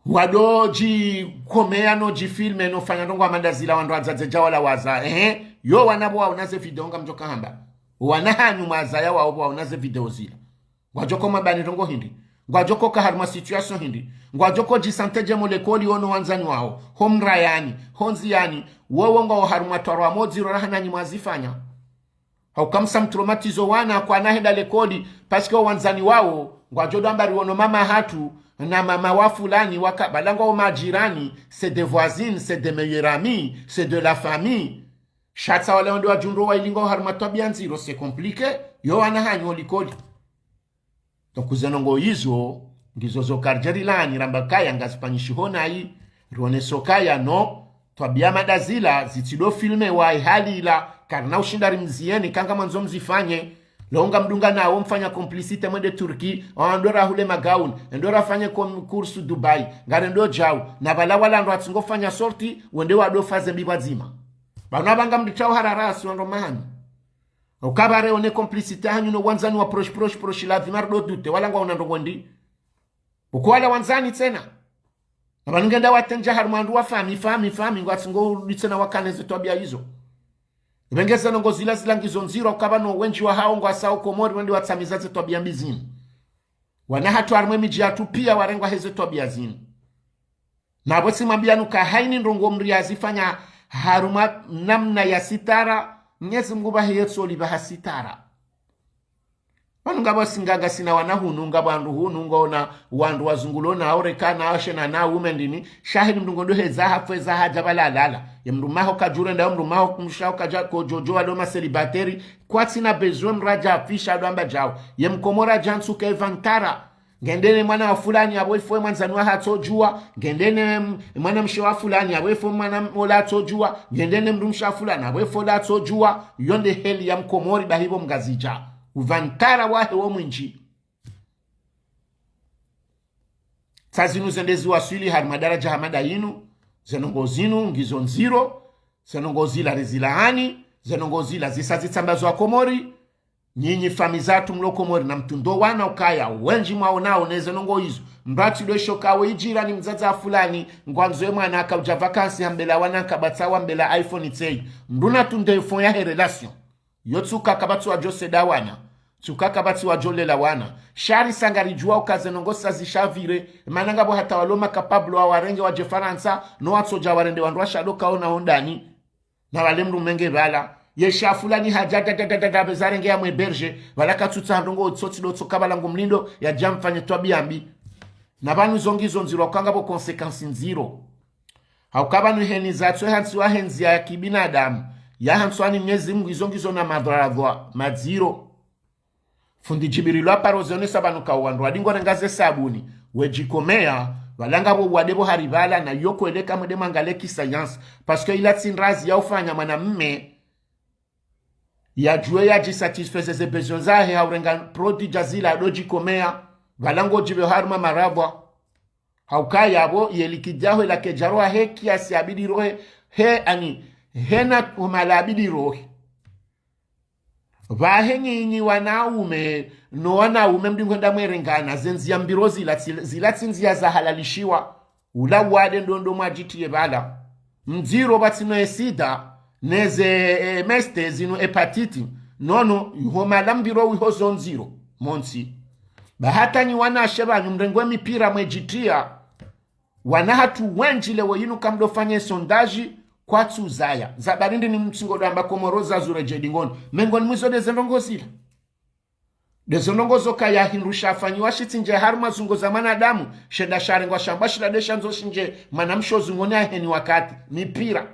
Wado djikomeya no djifilme no fanya ndrongo hama nda zila wandru wadzadze dja wala waza. Ehe, yo wana pvo waona ze video ngamdjoka hamba. Wana hanyu mwazaya wawo pvo waona ze video zila. Ngwadjoko mabani ndrongo hindri. Ngwadjoko ka harimwa situation hindri. Ngwadjoko djisante dje mo lekoli ono wandzani wawo. Ho mrayani, ho ndziyani, wowo ngwawo harimwa twarwa mo dziro raha nanyi mwazifanya. Hauka msa mtraumatizo wana kwana henda lekoli, parce que wandzani wawo, ngwadjo ndo amba riwono mama hatru, na mama wa fulani, waka, pvala ngwawo majirani, c'est des voisines, c'est des meilleurs amis, c'est de la famille. Sha tsi wale wandru wadjundro wa ilingo harimwa twabiya ndziro, c'est compliqué, yo wana hanyu o likoli. Donc, ze ndrongo izo, ngizo zo karidjeri laani ramba kaya ngazipanyishiho nayi, rioneso kaya no, twabiya hama nda zila, zitsindo filmewa hali ila, karina ushinda rimziyeni, ka ngamwandzo mzifanye, lo ngamdunga nawo mfanya complicité mwende Turquie, wandru rahule magauni, ndo rafanye com-, course Dubai, ngarendo djau, na pvala wala ndo watsingofanya sortie, wende wado faze mbi pvadzima. Pvanu apva ngamditao hararasi wandru mahanyu. Ukapvare one complicité hanyu no wandzani wa proche, proche, proche, ladhima rido doute, wala ngwaona ndrongo ndi. Uko wala wandzani tsena. Na pvanu ngenda watenja harimwa wandru wa fami, fami, fami, ngwatsingo rudi tsena wakane ze twabiya izo. Ebe nge ze ndrongo zila zila ngizo ndziro, ukapva no wendji wahawo ngwasao Komori, wende watsamiza ze twabiya mbi zinu. Wana hatru harimwa emidji yatru piya warengwa heze twabiya zinu. Na pvo tsimwambiya nuka hayini ndrongo mdru yazifanya harumwa namna ya sitara, Mnyezi Mungu pvahe yetso lipvaha sitara. Pvanu ngapvo singa ngasina wana hunu, ngapvo wandru hunu, ngwaona wandru wazungulo na oreka na oshe na na ume ndini, shahidi mdru ngondo heza hapvweza hadja pvala lala. Ye mdru maho kadjure nda, mdru maho kumsha kadja kodjodjo walo ma célibataire, kwatsina besoin mdru hadja hafisha ndo amba djao. Ye mkomori hadja ntsuka evantara. Ngendene mwana wa fulani yapvo ifo mwandzani wahe atsodjuwa. Ngendene m-, mwanamshe wa fulani yapvo ifo mwana m-, ola atsodjuwa. Ngendene mdrumshe wa fulani yapvo ifo ola atsodjuwa. Yo nde heli ya mkomori bahi pvo mngazidja. Uvantara wahe wo mwindji. Tsa zinu zende ziwaswili harimwa daradja hama nda yinu. Ze ndrongo zinu ngizo ndziro. Ze ndrongo zila rizilaani. Ze ndrongo zila zisa zitsambazwa Komori. Nyinyi fami zatru mlo Komori na mtundo wana ukaya, wendji mwaonao neze ndrongo izo. Mdru atsi ndo isho kawe idjirani mdzadze wa fulani, ngwandzo ye mwana akaudja vacances hambela wana nkapvatsi wambela iPhone tseyi. Mdru natunde iPhone yahe relation. Yo tsuka kapvatsi wadjo seda wana. Tsuka kapvatsi wadjo lela wana. Sha risa ngaridjuwa uka ze ndrongo sa zishavire, mana ngapvo hata walo ma capable wawarenge wadje Farantsa, no watsodja warende wandru washa ndo kaona ondani. Na pvale mdru menge pvala. Ye sha fulani hadja da, da, da, da, da, pveza renge ya mweberge, pvala katsutsaha ndrongo tsotsi ndo tsoka pvala ngumlindo, yadja mfanye twabiya mbi. Na pvanu zo ngizo ndziro, uka ngapvo conséquences ndziro. Hauka pvanu heni zatso hantsiwa hendziya ya kibinadamu. Ya hantsiwa ni Mnyezi Mungu, izo ngizo na madhara madziro. Fundi Djibirilu aparo zionesa pvanu ka wandru wadingo renga ze sabuni, wedjikomeya, pvala ngapvo wade pvo hari pvala na yo kweleka mwende mwangale kisayansi. Parce que ila tsi ndrazi ya ufanya mwanamme, yadjuwe yadjisatisfaise ze besoin zahe ha urenga produit dja zila ndo djikomeya, pvala ngodjipve harumwa marapvwa. Hauka yapvo, ye likidjaho ila kedjaroha he kiasi yabidi rohe, he ani, hena umala yabidi rohe. Pvahe nyinyi wanaume, no wanaume mdingo enda mwerengana, ze ndziya mbiro zila tsi, zila tsi ndziya zahalalishiwa, ula wade ndo ndo mwadjitiye pvala. Mdziro pvatsino e sida, neze, e, M S T zinu hépatite, Nono, iho malambiro wiho zo ndziro, montsi. Ba hata nyi wanashe pvanu mrengwe mipira mwedjitiya, wana hatru wendji leo yinu kamdofanye sondage kwatsu zaya. Za barindi ni mtsungo damba Komoro za zure dje dingoni. Mengoni mwa izo nde ze ndrongo zila. Nde zo ndrongo zo kaya hindru shafanyiwa shitsindje harumwa zungo za mwanadamu, shenda sharengwa shamba shila nde shandzo shindje mwanamshe zungoni aheni wakati. Mipira.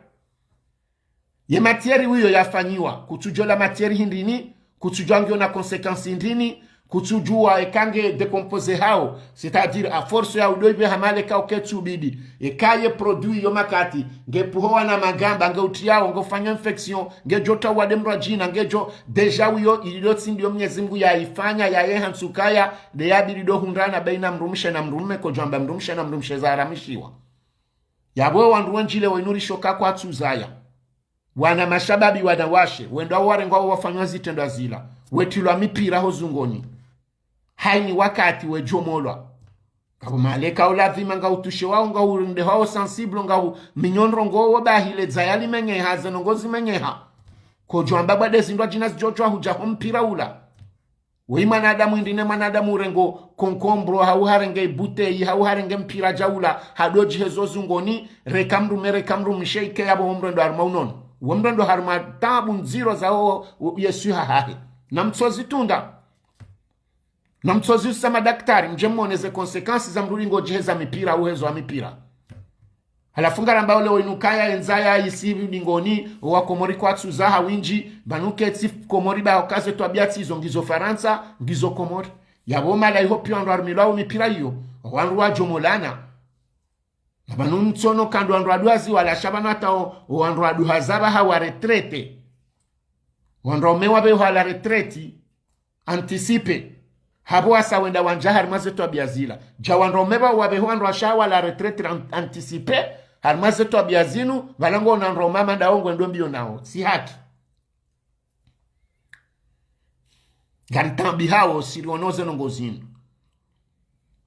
Ye matière wiyo yafanyiwa, kutsudjo la matière hindrini, kutsudjua ngiyo na conséquence hindrini, kutsudjua eka nge décomposé hawo, c'est-à-dire à force ya udo ipve hamale ka uketsu bidi, eka ye produit yo makati, nge puhowa na magamba, nge utriyawo, nge ufanya infection, nge djo tawa de mdru adjina, nge djo déjà wiyo, ilo tsi ndiyo Mnyezi Mngu ya ifanya, ya ye hantsu kaya, nde ya bidi do hundrana baina mdrumshe na mdrume, kodjwamba mdrumshe na mdrumshe za haramishiwa. Yapvo wandru wendji leo yinu rishoka kwatsu zaya. Wana mashababi wanawashe, wendo warengwa wafanywa zitrendwa zila. Wetrilwa mipira ho zungoni. Hayini wakati wedjomolwa. Ngapvo maleka uladhima nga utushe wawo, nga urende hawo sensible, nga u minyondro ngo wo bahile dzaya limenyeha, ze ndrongo zimenyeha. Kodjwamba bwa nde zindru adjina zidjodjwa hudja ho mpira ula. Weyi mwanadamu hindri ne mwanadamu urengo concombre, hau harenge ibuteyi, hau harenge mpira djaula, hadodji hezo zungoni, reka mdrume, reka mdrumshe ike yapvo wo mdru ndo harumwa unono. Wo mdru ndo harumwa tabu ndziro za wo, wo, ye swiha hahe. Na mtsozi tunda. Na mtsozi usa madaktari, mdje mwone ze conséquences za mdru lingo djiheza mipira, uhezo wa mipira. Halafu ngaramba ole wenu kaya enza ya isi dingoni, wa Komori kwatsu zaha windji, pvanu ketsi Komori ba okaze twabia tsi izo ngizo Farantsa, ngizo Komori. Yapvo mala iho piya wandru warumilwa wo mipira iyo, wandru wadjomolana. Na pvanu mtsono kandru wandru waduhazi wala sha pvanu hata wo, wandru waduhaza pvaha wa retraité. Wandru waume wapveho à la retraite anticipée. Hapvo wasa wenda wandja harimwa ze twabia zila. Dja wandru waume pvao wapveho wandru washe wa la retraite an-, anticipée harimwa ze twabia zinu, pvala ngo ona wandru waume ndawo ngwendo mbiyo nawo. Tsi haki. Ngari tambi hawo, siriono ze ndrongo zinu.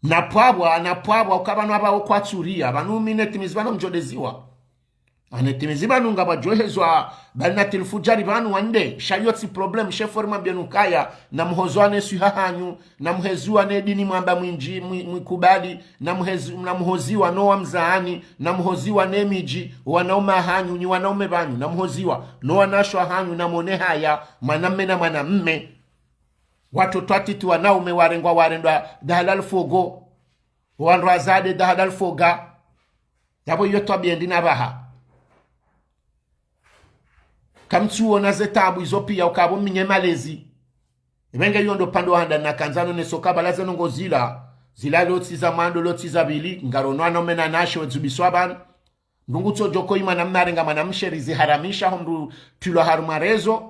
Na pvwapvwa, na pvwapvwa, uka pvanu apvawo kwatsu riya, pvanu mi netimizi pvanu mdjodeziwa. Anetimizi pvanu ngapvadjohezwa, bali na tilfujari pvanu wande, sha iyo tsi problème, she forma mbienu kaya, na muhoziwa ne swiha hanyu, na muhoziwa ne dini mwamba mwindji, mwi-, mwikubali, na muhezi-, na muhoziwa no wa mzaani, na muhoziwa ne midji, wanaume hanyu, nyi wanaume pvanu, na muhoziwa, no wanashe hanyu, na mone haya, mwanamme na mwanamme. Watoto watiti wanaume warengwa warendwa dahala lifogo. Wandru wazade dahala lifoga. Yapvo iyo twabia ndi na pvaha. Kamtsuona ze tabu izo piya ukapvo minye malezi. Ipvenge iyo ndo pvandru wahanda na kandzano ne soka pvala ze ndrongo zila. Zila lotsi za mwando, lotsi za pvili. Ngarono wanaume na wanashe wedzubiswa pvanu. Ndrungu tsodjo ko yi mwanamme arenga mwanamshe riziharamisha ho mdru tilwa harumwa rezo.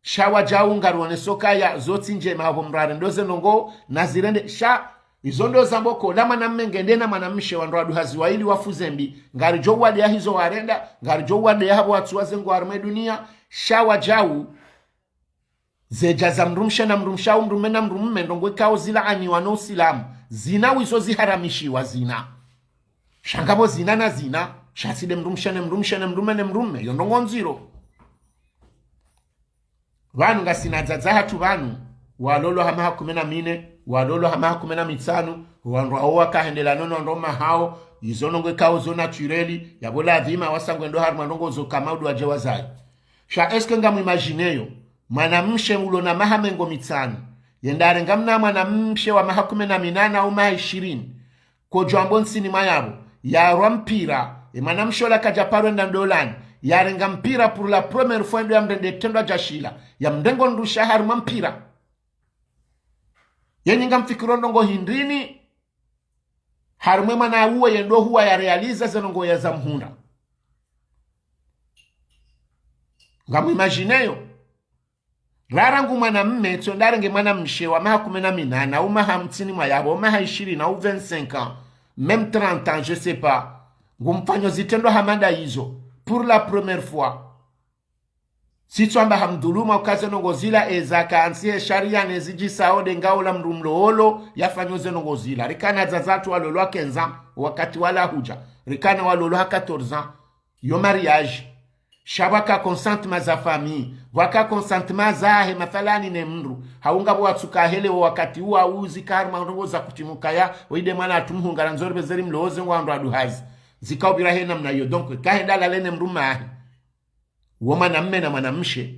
Sha wadjau ngariwoneso kaya zo tsi ndjema hapvo mdru arende ze ndrongo na zirende. Sha izo ndo zambwa ko la mwanamme ngende na mwanamshe wandru waduhazi wayili wafuze mbi. Ngaridjo uwadeya hizo warenda, ngaridjo uwadeya hapvo watsuwa ze ngo harumwa ye duniya. Sha wadjau zedja za mdrumshe na mdrumshe, au mdrume na mdrume, ndrongo ikao zilaaniwa no Usilamu. Zina wizo ziharamishiwa zina. Sha ngapvo zina na zina. Sha tsi nde mdrumshe ne mdrumshe ne mdrume ne mdrume. Yo ndrongo ndziro. Pvanu ngasina dzadze hatru pvanu, walolwa ha maha kume na mine, walolwa ha maha kume na mitsanu, wandru wawo wakahendelea no wandru waume wahawo, izo ndrongo ikao zo naturel, yapvo ladhima wasa ngwendo harumwa ndrongo zo kama udu wadje wazaye. Sha est-ce que ngamwimagineyo, mwanamshe ulo na maha mengo mitsanu, yende yarenga mna mwanamshe wa maha kume na minane au maha ishirini, kodjo amba ntsini mwa yapvo, yarwa mpira, ye mwanamshe ola kadja paro enda ndolani, yarenga mpira pour la première fois ndo yamrende trendwa djashila, yamrengo ndrusha harumwa mpira. Yenyi ngamfikiro ndrongo hindrini, harumwa ye mwana uwo yendo huwa ya réaliser ze ndrongo ya za mhundra. Ngamwimagineyo. Rara ngu mwanamme, tsi wende yarenge mwanamshe wa maha kume na minane, au maha mtsini mwa yapvo, maha ishirini, au vingt-cinq ans, même trente ans, je sais pas. Ngumfanyo zitrendwa hama nda izo, pour la première fois. Sitsu amba hamdhuluma uka ze ndrongo zila eza kantsi he sharia ne zidjisao nde ngaola mdru mlowolo yafanyo ze ndrongo zila. Rikana dzadze hatru walolwa quinze ans, wakati wala hudja. Rikana walolwa ha quatorze ans. Yo mariage. Sha pvwaka consentement za famille, pvwaka consentement zahe, mathalani ne mndru. Hau ngapvo watsuka hele wo wakati uwa uzi karma ndrongo za kutimukaya, woyi nde mwana hatru mhunga ra ndzori pvezeri mloze ngwandro adu hazi. Zika upvira he namna iyo. Donc, kahenda lale ne mndru mahe. Wo mwanamme na mwanamshe.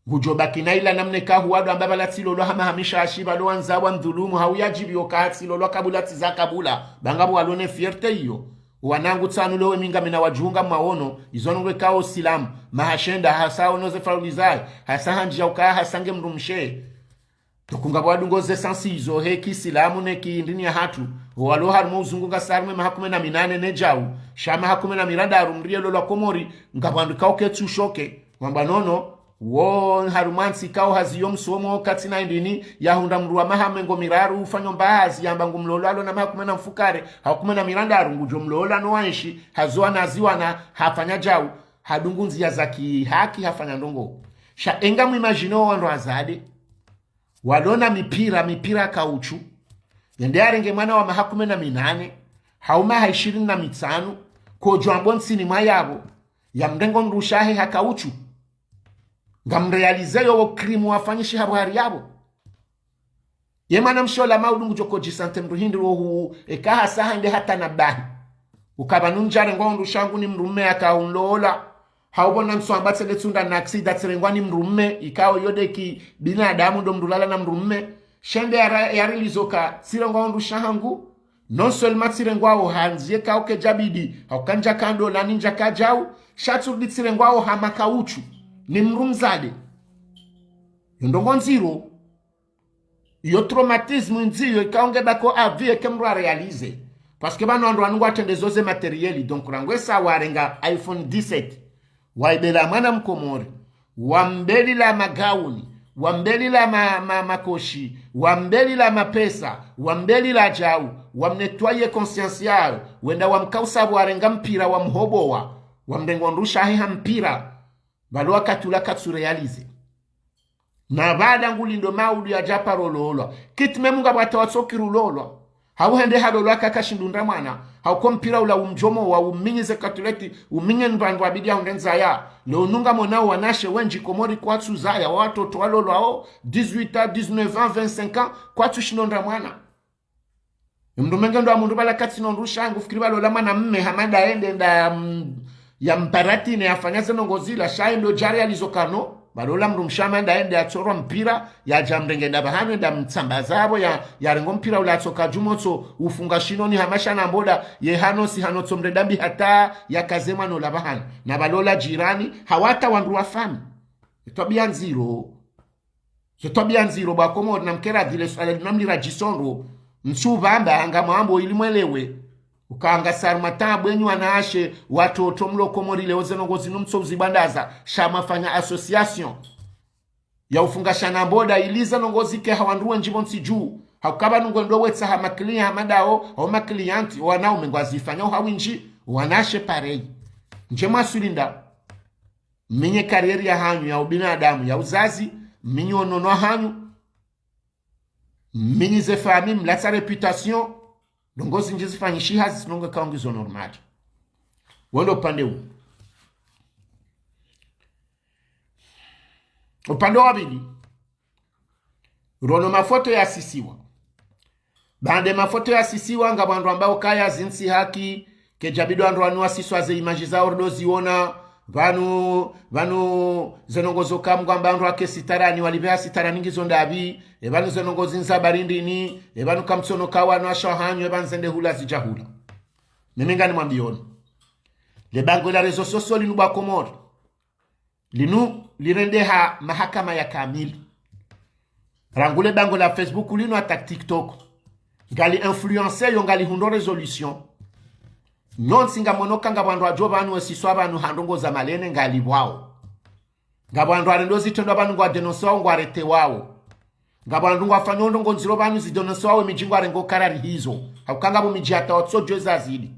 Ngudjo baki na ila namna ikahu wandru amba pvala tsilolwa hama hamisha ashiba lo wandza wa mdhulumu hau yadjibiwa ka tsilolwa kabula tsiza kabula. Ba ngapvo walo ne fierté iyo. Wanangu tsanu lewo mi ngamina wadjunga maono, izo ndrongo ikao silamu, mahashenda, hasa ono ze fauli zahe, hasa handji ya ukaya, hasa nge mndru mshe. Tokunga pvwadungo ze sansi izo he kisilamu ne kindini ya hatru, owalo harumwa uzungu ngasi harumwa maha kume na minane ne djau, sha maha kume na mirandaru mndru yelolwa Komori, ngapvo wandru ikao ketsu shoke, wamba nono, wo harumwa ntsi ikao hazi yo msomo katsina indini, yahundra mndru wa maha mengo miraru, ufanyo mba hazi, yamba ngumlolwa alo na maha kume na mfukare, hau kume na mirandaru, ngudjo mlola no wanshi, hazowa na ziwana, hafanya djau, hadungu ndziya za kihaki, hafanya ndrongo. Sha enga mu imagine wo wandru wazade, walo na mipira, mipira kauchu. Yende yarenge mwana wa maha kume na minane, hau maha ishirini na mitsanu, kodjo ambo ntsini mwa yapvo, yamrenge mndru shahe ha kauchu. Ngamréalisé yo wo crime wafanyishi hapvo hari yapvo. Ye mwanamshe ola maudu ngudjo kodjisante mndru hindri wo hu, eka hasa hande hata na bahi. Ukaba nundjarengwa undru shangu ni mndru mme yaka unlola. Hau pvo na ntsu amba tsende tsunda na aksida tsirengwa ni mndru mme, ikao yo nde ki binadamu ndo mndru lala na mndru mme. Shende yara-, yarilizo ka tsirengwa undru shahangu. Non seulement tsirengwa oha ndziye kao kedjabidi, hau kandja kando lani ndjaka djau, sha tsurudi tsirengwa oha makauchu. Ni mndru mzade. Yo ndrongo ndziro. Yo traumatisme ndziyo ikao nge bako à vie eke mndru aréalisé. Parce que pvanu wandru wanu ngwatrende zo ze matériel. Donc, rangu esa warenga iPhone dix-sept. Waibela mwana mkomori. Wambelila magauni. Wambelila ma, ma, makoshi. Wambelila mapesa. Wambelila djau. Wamnettoyer conscience yayo. Wenda wamkausa pvo warenga mpira wamhobowa. Wamrengo ndru shahe ha mpira. Pvalo wakati ula katsu réalisé. Na pvala ngulindo maudu yadja paro lolwa. Kiti memu ngapvo hata watsoki rulolwa. Hau hende halolwa kaka shindundra mwana. Hau ko mpira ula umdjomo wa uminyize katuleti, uminye nvandru abidi ya hundre ndzaya. Leo nunga mona wanashe wendji Komori kwatsu zaya, watoto walolwao, dix-huit ans, dix-neuf ans, vingt-cinq ans, kwatsu shindundra mwana. Mndru menge ndo wa mundru pvala katsi no ndru shangu, fikiri pvalola mwana mme hama nda yende nda ya m-, ya mparatine yafanya ze ndrongo zila, sha ndo djari alizo kano, pvalola mndru mshe hama nda yende yatsorwa mpira, yadja mrenge nda pvahanu, nda mtsamba zapvo, ya, yarengo mpira ula atsoka djumotso, ufunga shinoni hama sha na mboda, ye hano si hano tso mrenda mbi hata, yakaze mwana ola pvahanu. Na pvalola jirani, hawata wandru wa fami. Etwabiya ndziro. Zo twabiya ndziro bwa Komori na mkera dhile swala linamlira djisondro. Ntsu pvamba ngamwambo ili mwelewe. Ukanga sarumata bwenyu wanashe, watoto mlo Komori leo ze ndrongo zinu mtso uzibandaza, sha mwafanya association. Ya ufunga shana mboda ili ze ndrongo zike ha wandru wendji pvontsi dju. Hauka pvanu ngwendo wetsa ha makliya ha madao, hau makliyanti, wanaume ngwazifanya ha windji, wanashe pareil. Ndje mwasulinda. Minye carrière ya hanyu, ya ubinadamu, ya uzazi, minye unono wa hanyu, minye ze famille, mlatsa réputation, ndrongo zindji zifanyishiha zisi ndrongo ikao ngizo normal. Wendo upande u. Upande wa pvili, rono mafoto yasisiwa. Baanda mafoto yasisiwa, ngapvo wandru wambao kaya zintsi haki, kedjabidi wandru wanu wasiswa ze image za ordo ziona, pvanu, pvanu ze ndrongo zo kamgwamba wandru wake sitarani, walipve ha sitarani ngizo ndapvi, e pvanu ze ndrongo zindza barindini, e pvanu kamtsono ka wanu washa hanyu, e pvanu zende hula zidja hula. Mimi ngani mwambiyoni. Le bangwe la réseaux sociaux linu bwa Komori. Linu lirendeha mahakama ya kamili. Rangu le bangwe la Facebook linu hata TikTok. Ngali influencé yo ngali hundro résolution. Nyontsi ngamono ka ngapvo wandru wadjo pvanu wesiswa pvanu ha ndrongo za malene ngali pvwao. Ngapvo wandru warendo zitrendwa pvanu ngwa dénoncéwao ngwa arrêtéwao. Ngapvo wandru ngwafanyo ndrongo ndziro pvanu zi dénoncéwao emidji ngwarengo karari hizo. Hauka ngapvo midji hata watsodjweza zidi.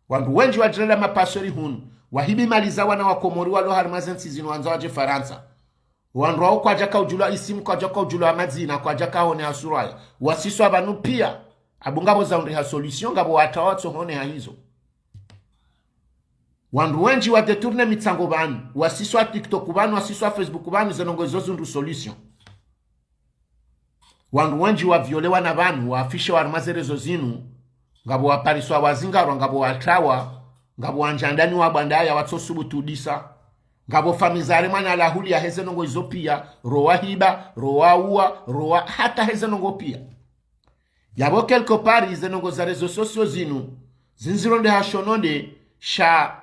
Wandru wendji wadjirela mapasori hunu, wahibi mali za wana wa Komori walo harimwa ze ntsi zinu wandza wadje Farantsa. Wandru wao kwadjaka udjulwa isimu, kwadjaka udjulwa madzina, kwadjaka hone ha suraya. Wasiswa pvanu piya, abu ngapvo za undriha solution, ngapvo wata watso hone ha hizo. Wandru wendji wa détourner mitsango pvanu, wasiswa TikTok pvanu, wasiswa Facebook pvanu, ze ndrongoo izo zindru solution. Wandru wendji wa violer wana pvanu, waafishewa harumwa ze réseaux zinu, ngapvo wapariswa wazingarwa, ngapvo watrawa, ngapvo wandjandani wa bwandaya watsosubutu udisa, ngapvo famiyi za harumwa na lahuli ya heze ndrongoo izo pia, ro wahiba, ro wauwa, ro wa hata heze ndrongoo pia. Yapvo quelque part, ze ndrongoo za réseaux sociaux zinu, zindziro nde ha shononde sha,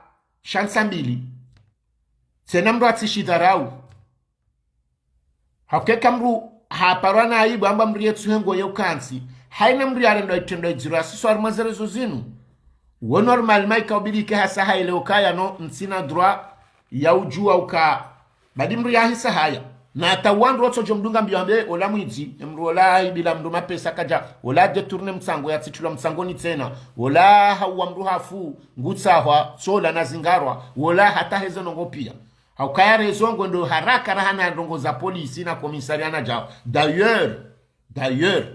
sha ntsa mbili. Tsena mndru atsishidharau. Hauka eka mndru haparwa na aibu amba mndru yetsuhe nguo ye ukantsi, haina mndru yarendwa itrendwa idziro yasiswa harumwa ze réseaux zinu. Wo normalement ika ubidi ike hasa haile ukaya no, ntsina droit ya udjua uka badi mndru yahisa haya. Na hata wandru wotsodjo mdunga mbio wambe ola mwidzi, e mndru ola aibila mndru mapesa kadja, ola détourner mtsango yatsitrilwa mtsangoni tsena, ola hauwa mndru hafu, ngutsahwa, tsola na zingarwa, ola hata heze ndrongoo pia. Haukaya réseau ngwendo haraka raha na ndrongoo za polisi na commissariat na djao. D'ailleurs, d'ailleurs,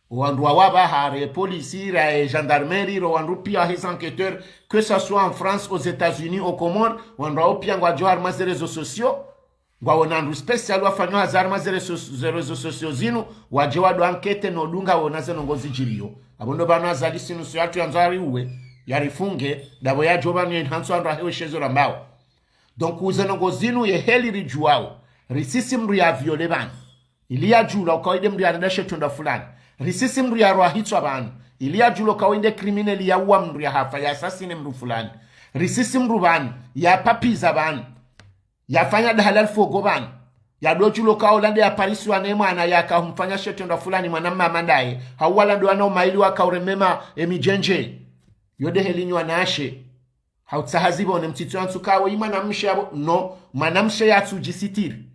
wandru wawa pvaha, re polisi, re gendarmerie, ro wandru pia, heze enquêteurs, que ça soit en France, aux États-Unis, aux Comores, wandru wawo pia ngwadjo harumwa ze réseaux sociaux, ngwaona wandru spécial wafanyao hazi harumwa ze réseaux, ze réseaux sociaux zinu, wadje wado enquête no dunga wona ze ndrongoo zidjiriyo. Apvo ndo pvanu Azali si nusu yatru yandzo yariuwe, yarifunge, ndapvo yadjo pvanu yeni hantsu wandru wahewe shezo rambao. Donc, ze ndrongoo zinu ye heli ridjuwao, risisi mndru ya violer pvanu, ili yadjulwa uka wo nde mndru yarenda she trendwa fulani. Risisi mndru yarwa hitswa pvanu, ili yadjulwa uka wo nde criminel yauwa mndru yahafa, ya assassiner mndru fulani. Risisi mndru pvanu, yapapviza pvanu, yafanya dahala lifogo pvanu, yadodjulwa uka ola nde yaparisiwa ne mwana yaka humfanya she trendwa fulani mwana mama ndaye, hau wala ndo wana umaili waka uremema emidjendje. Yo nde heli nyi wanashe. Hautsaha zipvone mtsitso yantsu kawo yi mwanamshe yapvo, no, mwanamshe yatsudjisitiri.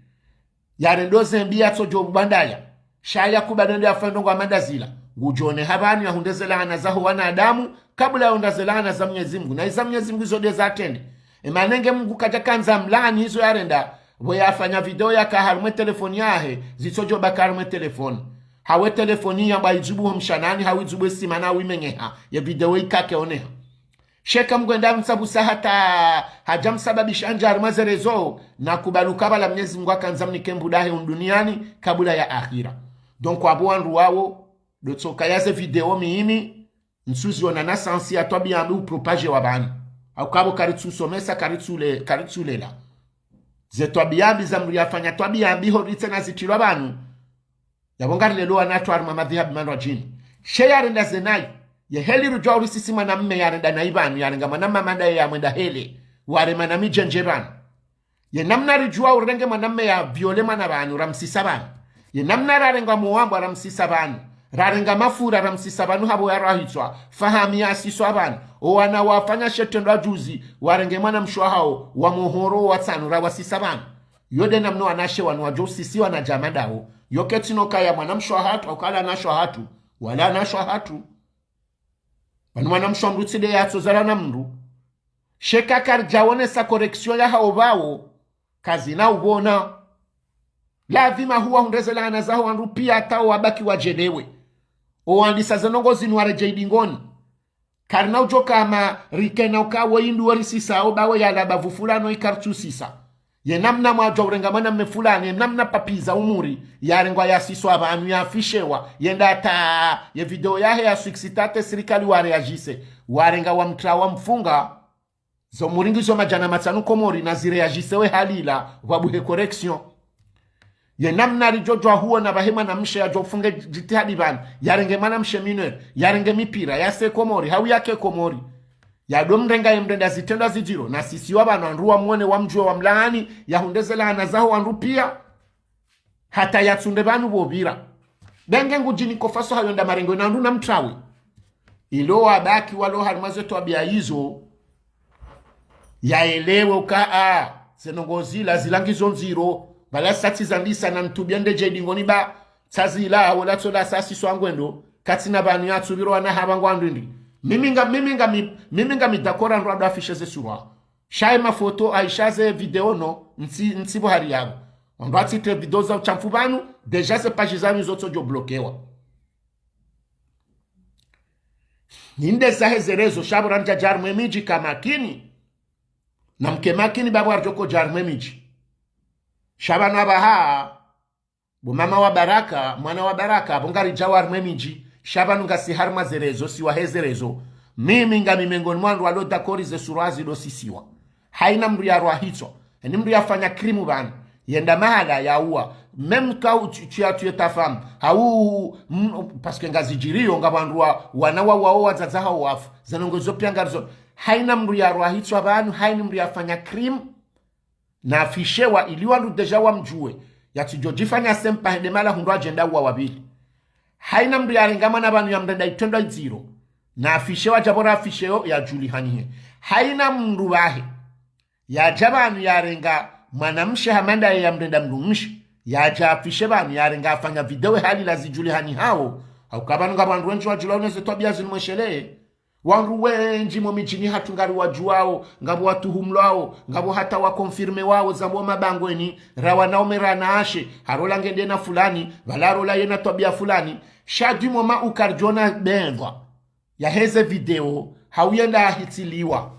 Yarendo zembi yatsodjo bwandaya. Sha yakubali ndo yafanye ndrongoo hama ndazila. Ngudjo oneha pvanu yahundre ze laana zaho wanadamu, kabula yahundra ze laana za Mnyezi Mngu. Na iza Mnyezi Mngu izo nde zatrende. Ema nenge Mngu kadja kandza amlaani izo yarenda, pvo yafanya video yaka harumwa e telefoni yahe, zitsodjo baki harumwa e telefoni. Hawu e telefoni yamba idzubu ho mshanani, hawu idzubu e simana, hawu imenyeha. Ye video ikake oneha. Sha eka mngwenda mtsabusa hata hadja msababisha ndja harumwa ze réseaux, nakubali uka pvala Mnyezi Mngu hakandza mnike mbuda he hunu duniani kabula ya akhira. Donc, apvo wandru wawo, ndo tsoka ya ze video mimi, ntsuziona na sens ya twabiya mbi upropager wa pvanu. Hauka pvo karitsusomesa, karitsule-, karitsulela. Ze twabiya mbi za mndru yafanya twabiya mbi ho ritsena zitrilwa pvanu. Yapvo ngarilelwa na wandru harumwa madhihabi mandrwadjini. She yarenda ze nayi. Ye heli rudjuwa uri sisi mwanamme yarenda nayi pvanu, yarenga mwanamama ndaye yamwenda hele. Warema na midjendje pvanu. Ye namna ridjuwa urenge mwanamme ya violer mwana pvanu, ramsisa pvanu. Ye namna rarenga mwambwa, ramsisa pvanu. Rarenga mafura, ramsisa pvanu hapvo yarwa hitswa. Fahami yasiswa pvanu. O wana wafanya she trendwa juzi, warenge mwanamshe wahawo, wa mohoro, wa tsanu, rawasisa pvanu. Yo nde namna wanashe wanu wadjo usisiwa na djama ndawo. Yo ketsi no kaya mwanamshe wahatru, hau kala wanashe wahatru, wala wanashe wahatru. Pvanu mwanamshe wa mndru tsi nde yatsozalwa na mndru. Sha eka karidjaonesa correction yahawo pvawo, kazina upvona. Lazima huwa hundre ze laana zaho wandru pia hata wo wabaki wadjelewe. O wandisa ze ndrongoo zinu waredjei dingoni. Karina udjo kama rikena uka wo indru wo risisa, o bawe yala bavu fulani ikaritsusisa. Ye namna mwadjuwa urenga mwanamme fulani, ye namna papviza umuri, yarengwa yasiswa pvanu yafishewa, yenda hata ye video yahe ya succès hata sirikali wareagisse, warenga wamtra wamfunga, zo muringi zo madjana matsanu Komori na zireagissewe halila, pvwabuhe correction. Ye namna ridjo djuwa huona pvahe mwanamshe yadjo ufunge djitihadi pvanu, yarenge mwanamshe mineur, yarenge mipira, yase Komori, hau yake Komori. Yado mrenga ye mrenda zitrendwa zidjiro, na sisi wa pvanu wandru wamwone wamdjuwe wamlaani, yahundre ze laana zaho wandru pia. Hata yatsunde pvanu pvo pvira. Benge ngudjini kofaso hayo nda marengwe na wandru na mtrawe. Ilo wabaki walo harumwa ze twabiya izo, yaelewe uka a, ze ndrongoo zila, zila ngizo ndziro, pvala satsi zandisa na ntubiya ndedje dingoni ba, tsa zila, wola tsola sasiswa ngwendo, katsina pvanu yatsupvirwa na hapva ngwandrindri. Mimi nga, mimi nga mi, mimi ngami d'accord wandru wado afficher ze sura. Sha ye mafoto, aisha ze video no, ntsi, ntsi pvo hari yapvo. Wandru watsitre video za ushamfu pvanu, déjà ze page zanu zo tsodjo bloquewa. Ninde zahe ze réseaux sha pvo ramdjadja harumwa emidji ka makini. Na mke makini bapvo aridjo kodja harimwa emidji. Sha pvanu apvaha, bo mama wa Baraka, mwana wa Baraka, apvo ngaridjao harimwa emidji. Sha pvanu ngasi harimwa zerezo, siwa hezerezo. Mimi ngami mengoni mwa wandru walo dakori ze sura zidosisiwa. Haina mndru yarwa hitswa. Eni mndru yafanya crime pvanu. Yenda mahala yauwa. Même ka u-, tu, tu as tué ta femme. Hau, mm, parce que ngazidjiriyo, ngapvo wandru wa, wana wauwao wadzadze hawo wafu. Ze ndrongoo zo pia ngarizo. Haina mndru yarwa hitswa pvanu, haina mndru yafanya crime. Na afishewa ili wandru déjà wamdjuwe. Yatsidjo djifanya sympa hende mahala hundru adjenda uwa wapvili. Haina mndru yarenga mwana pvanu yamrenda itrendwa idziro. Na afishewa djapvo ra afisheyo yadjulihanihe. Haina mndru pvahe yadja pvanu yarenga mwanamshe hama ndaye yamrenda mdrumshe. Yadja afishe pvanu yarenga afanya video hali la zidjulihanihawo. Hauka pvanu ngapvo wandru wendji wadjulwa uneze twabiya zinu mwesheleye. Wandru wendji mo midjini hatru ngariwadjuwao, ngapvo watuhumlwao, ngapvo hata waconfirmewao, zambwa mabangweni, ra wanaume ra wanawashe, harola ngende na fulani, pvala harola yena twabiya fulani. Sha du moment uka ridjona bendwa yaheze video, hau yenda ahitsiliwa.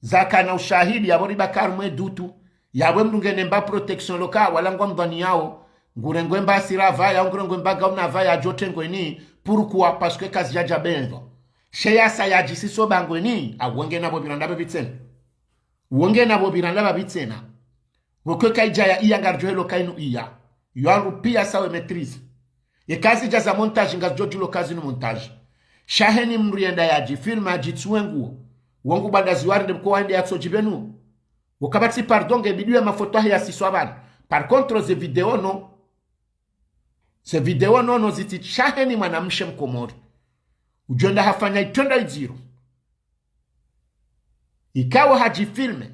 Zakana ushahidi, yapvo ribaki harimwa edutu. Yapvo mndru ngena mba protection loka, wala ngwamdhwaniyao. Ngurengwe mba sira pvaya, ngurengwe mba gauna pvaya, adjo trengweni. Pourquoi? Parce que kazidjadja bendwa. She yasa yadjisiso bangweni, awo ngena pvo pviranda pvapvi tsena. Wo ngena pvo pviranda pvapvi tsena. Wokwe kaidja ya iya ngaridjo helo kainu iya. Yo wandru pia sawe maîtrise. Ye kazi dja za montage ngazidjo djulo kazi nu montage. Sha heni mndru yenda yadjifilme, adjitsuwe nguo. Wo ngu banda ziwari nde mko wende yatsodjipvenu. Wo kapvatsi pardon nge bidi ye mafoto ahe yasiswa pvanu. Par contre, ze video non. Ze video non, non zitsi sha heni mwanamshe mkomori. Udjo enda hafanya itrendwa idziro. Ikao hadjifilme.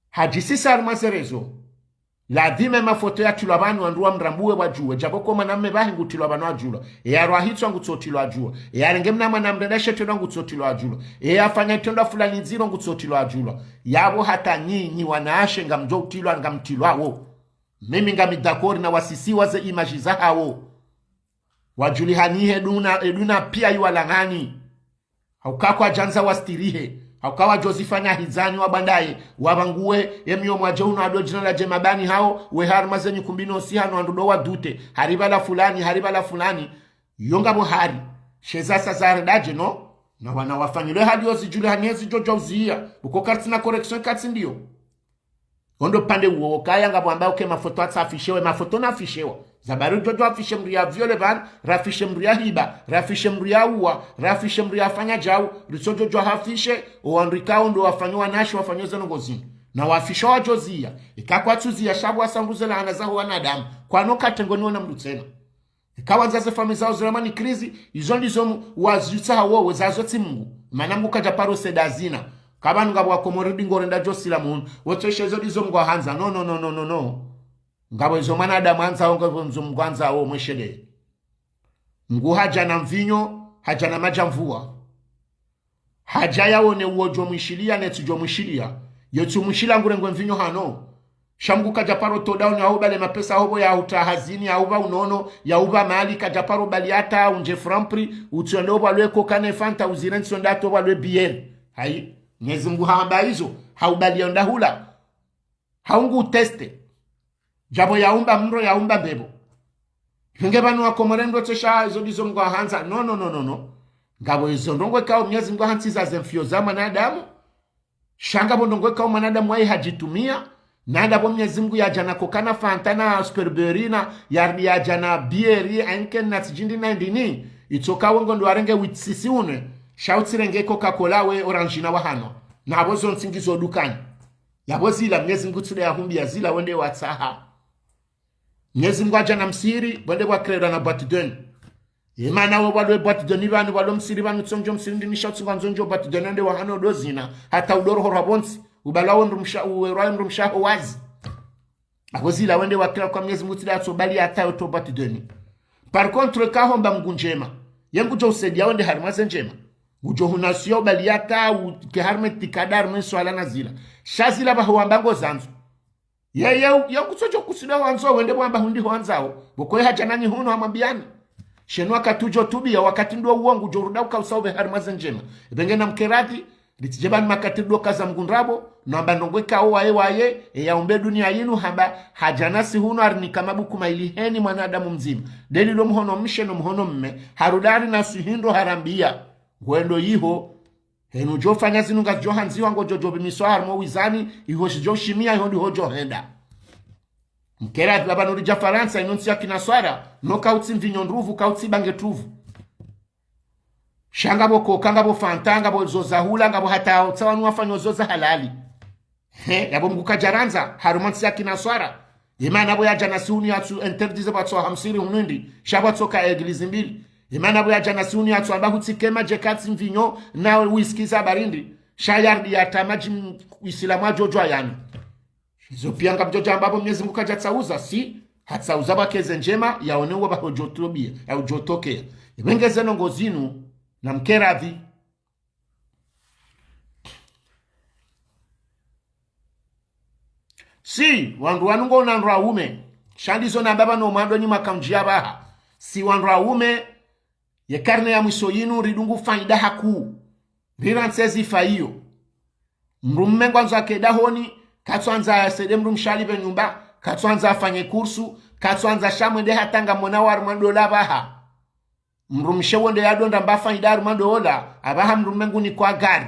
Hadjisisa harimwa zerezo. Lazima mafoto yatrilwa pvanu wandru wamrambuwe wadjuwe. Djapvo ko mwanamme pvahe ngutrilwa pvanu adjulwa. Eyarwa hitswa ngutsotilwa adjulwa. Eyarenge mna mwana mrenda she trendwa ngutsotilwa adjulwa. Eyafanya itrendwa fulani ndziro ngutsotilwa adjulwa. Yapvo hata nyinyi wanawashe ngamdjo utrilwa ngamtrilwawo. Mimi ngami dakori na wasisiwa ze image zahawo. Wadjulihanihe duna, eduna pia iwalangani. Hauka kwadjandza wastirihe. Hauka wadjozifanya hidzani wabwandaye. Wapvanguwe, emiyo mwadje unu ado djina ladje mabani hawo, we harimwa zenyi kumbi no si hanu wandru do wadute. Hari pvala fulani, hari pvala fulani. Yo ngapvo hari. She zasa zaredadje no. Na wana wafanyilwe hali yo zidjulihanihe zidjo djwa uziya. Buko kartsina correction katsi ndiyo. Ondo pande uwo kaya ngapvo amba uke mafoto atsa afishewe, mafoto na afishewa. Zabari djo djo afishe mndru ya viole pvanu, rafishe mndru ya hiba, rafishe mndru ya uwa, rafishe mndru ya fanya djau, ritsodjo djo hafishe, owandru ikao ndo wafanya wanawashe wafanya ze ndrongoo zinu. Na wafishe wadjo ziya, ika kwatsu ziya sha pvo wasanguze laana zaho wanadamu, kwano katrengweni wona mndru tsena. Ika wandza ze famiyi zawo ziramwa ni crise, izo ndizo mu-, wazitsaha wowe, zazo tsi Mungu. Mana Mungu kadja paro seda zina. Ka pvanu ngapvo wakomori dingo renda djo sila munu. Wotseshe izo ndizo Mungu ahandza. No, no, no, no, no, no. Ngapvo izo mwanadamu andzao, ngapvo izo Mungu andzao, mwesheleye. Mungu hadja na mvinyo, hadja na madji ya mvua. Hadja yaone uwo djo mwishiliya, ne tsi djo mwishiliya. Ye tsi mwishiliya ngurengwe mvinyo hano. Sha Mungu kadja paro todauni, hau bale mapesa hopvo ya huta hazini, hau pva unono, ya upva mali, kadja paro bali hata undje Franprix, utswende opvalwe Coca ne Fanta, uzire ntsonda to opvalwe bière. Hayi, Mnyezi Mungu hamba izo, hau bali yonda hula. Hau ngu teste. Djapvo yaumba mro, yaumba mbepvo. Pvenge pvanu wakomori ndo tsesha izo ndizo Mungu ahandza. No, no, no, no, no. Ngapvo izo ndrongoo ikao Mnyezi Mungu ahantsiza ze mfiyo za mwanadamu. Sha ngapvo ndrongoo ikao mwanadamu waye hadjitumia. Na ndapvo Mnyezi Mungu yadja na Coca na Fanta na Superberry na ya-, yadja na bière, Heineken na tsi djindri na ndrini. Itsoka wengo ndo warenge witsisi unwe. Sha utsirenge Coca-Cola we Orange na wahanwa. Na apvo zontsi ngizo dukani. Yapvo zila Mnyezi Mungu tsi nde yahumbiya zila wende watsaha. Mnyezi Mungu hadja na msihiri, wende wa créer na boîte de nuit. Ye mana wo pvalwe boîte de nuit pvanu, pvalwe msihiri pvanu, tsondjo msihiri ndrini sha utsi ngwandzo ndjo boîte de nuit wende wahano do zina, hata udoro horwa pvontsi, ubalwa we mdrumshe, uwerwa we mdrumshe haho wazi. Apvo zila wende wa créer kwa Mnyezi Mungu tsi nde yatso bali hata yo to boîte de nuit. Par contre, ka homba Mungu ndjema, ye ngudjo usaidia wende harimwa ze ndjema. Ngudjo hunasiya ubali hata uke harimwa itikadi harimwa swala na zila. Sha zila pvaho wamba ngo zandzo. Ye, ye, ye kutsodjo kusuda wandzo, wende wamba hundi wandzao. Pvoko ye hadja nanyi hunu hamwambiyani. Shenu wakati udjo tubiya, wakati ndo uwo ngudjo ruda uka usa uve harimwa ze ndjema. Epvenge na mke radhi, Ritsidje pvanu makati ridjo kaza mngu ndrabo, no amba ndrongoo ikao waye waye, e yaumbe dunia yinu hamba, hadja nasi hunu harinika mabuku mayili heni mwanadamu mdzima. Ndeli lo mhono mshe no mhono mme, harudi hari nasi hindru harambia. Ngwendo iho, henu djo fanya zinu ngazidjo handziwa ngodjo djo pvimiswa harumwa wizani, iho shidjo shimia iho ndiho djo henda. Mkera pvapvanu ridja Farantsa, inu ntsi ya kinaswara, no kautsi mvinyo ndruvu, kautsi bange tuvu. Sha ngapvo koka, ngapvo fanta, ngapvo zo zahula, ngapvo hata otsawa wanu wafanya zo za halali. He, yapvo mngu kadjarandza, harumwa ntsi ya kinaswara. Ye mana pvo yadja nasi hunu yatsu interdise pvwatso hamsiri hunu ndi, sha pvwatso ka eglizi mbili. Ye mana pvo yadja nasi hunu yatsu amba hutsi kema dje katsi mvinyo, na whisky za barindi. Sha yardi yata madji m-, Isilamu adjo djwa yanu. Izo pia ngamdjo djamba pvo Mnyezi Mngu kadja tsauza, si, hatsauza pvwakeze ndjema, yaone uwo pvaho djo tobia, ya udjo tokea. Ipvengeze ndrongoo zinu, na mkera pvi. Si, wandru wanu ngo na wandru waume. Sha ndizo namba pvanu mwando nyi makaundjia pvaha. Si wandru waume, ye karne ya mwiso yinu ridungu faida hakuu. Rirantse zifa iyo. Mdrumme ngwandzo ake dahoni, katsuandza asede mdrumshe alipve nyumba, katsuandza afanye kursu, katsuandza sha mwende hata ngamwona harumwa ndola pvaha. Mdrumshe wonde yadonda mba faida harumwa ndola, apvaha mdrumme ngunikwa gari,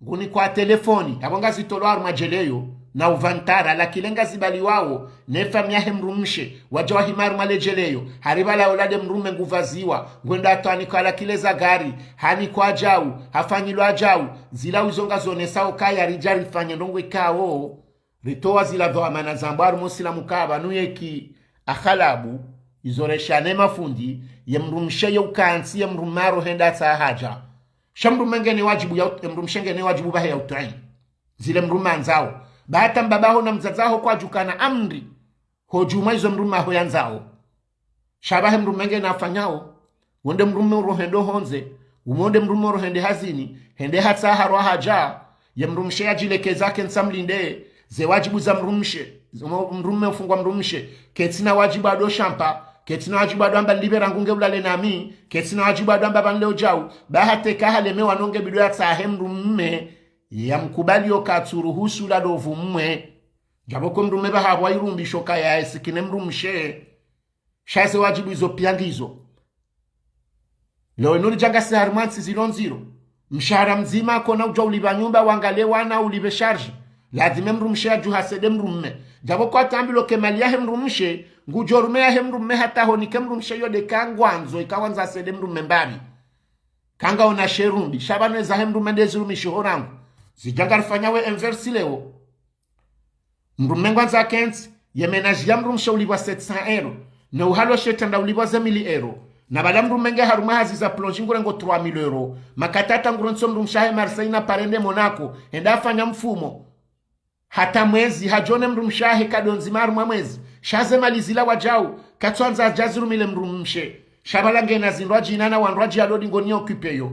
ngunikwa telefoni, apvo ngazitolwa harumwa djeleyo, na uvantara, lakile ngazibaliwao, ne famiyi yahe mdrumshe, wadja wahima harumwa le djeleyo, hari pvala ola nde mdrumme ngupvaziwa, ngwendo atwanikwa lakile za gari, hanikwa djau, hafanyilwa djau, zila wizo ngazonesao kaya ridja rifanye ndrongoo ikao. Ritowa zila dhwamana zambwa harumwa Usilamu kaya pvanu yeki akhalabu, izo reshane mafundi, ye mdrumshe ye ukantsi ye mdrumme arohenda tsa hadja. Sha mdrumme ngena wadjibu ya ut-, ye mdrumshe ngena wadjibu pvahe ya utwayi. Zile mdrumme andzao. Pvahata mbaba ho na mdzadze ho kwadjukana amri. Ho djumwa izo mdrumme aho yandzao. Sha pvahe mdrumme ngena afanyao. Wonde mdrumme urohende hondze. Umwonde mdrumme urohende hazini. Hende hatsaha harwa hadja. Ye mdrumshe yadjilekeza kentsi amlinde. Ze wadjibu za mdrumshe. Ze mo-, mdrumme ufungwa mdrumshe. Ketsina wadjibu ado shampa. Ketsina wadjibu ado amba nilipve rangu nge ulale nami. Ketsina wadjibu ado amba pvanle udjau. Pvahata eka halemewa no nge bidi yatsahe mdrumme. Yamkubali yo katsuruhusu la dovu mwe. Djapvo ko mdrumme pvaha pvwa irumbisho kaya esikine mdrumshe. Sha ze wadjibu izo pia ngizo. Leo inu ridja ngasi harumwa ntsi zilo ndziro. Mshahara mdzima kona udjwa ulipva nyumba, wangale wana, ulipve charge. Lazime mdrumshe yadjuha asede mdrumme. Djapvo kwatsambilwa ke mali yahe mdrumshe, ngudjo rume yahe mdrumme hata honike mdrumshe yo nde ka ngwandzo, ika wandza asede mdrumme mbapvi. Kangaona sherumbi, sha pvanu eza he mdrumme nde zirumishiho rangu. Zidja ngarifanya we inverse leo. Mdrumme ngwandzo akentsi, ye ménage ya mdrumshe ulipvwa sept cents euros. Ne uhalo shetanda ulipvwa ze mille euros. Na pvala mdrumme nge harumwa hazi za plonge ngurengo trois mille euros. Makati hata ngurontso mdrumshe ahe Marseille na Paris nde Monaco. Hende afanya mfumo. Hata mwezi, hadjone mdrumshe ahe kado ndzima harumwa mwezi. Sha ze mali zila wadjau, katsuandza adja zirumile mdrumshe. Sha pvala ngena zindru adjina na wandru adji alodi ngoni occupé yo.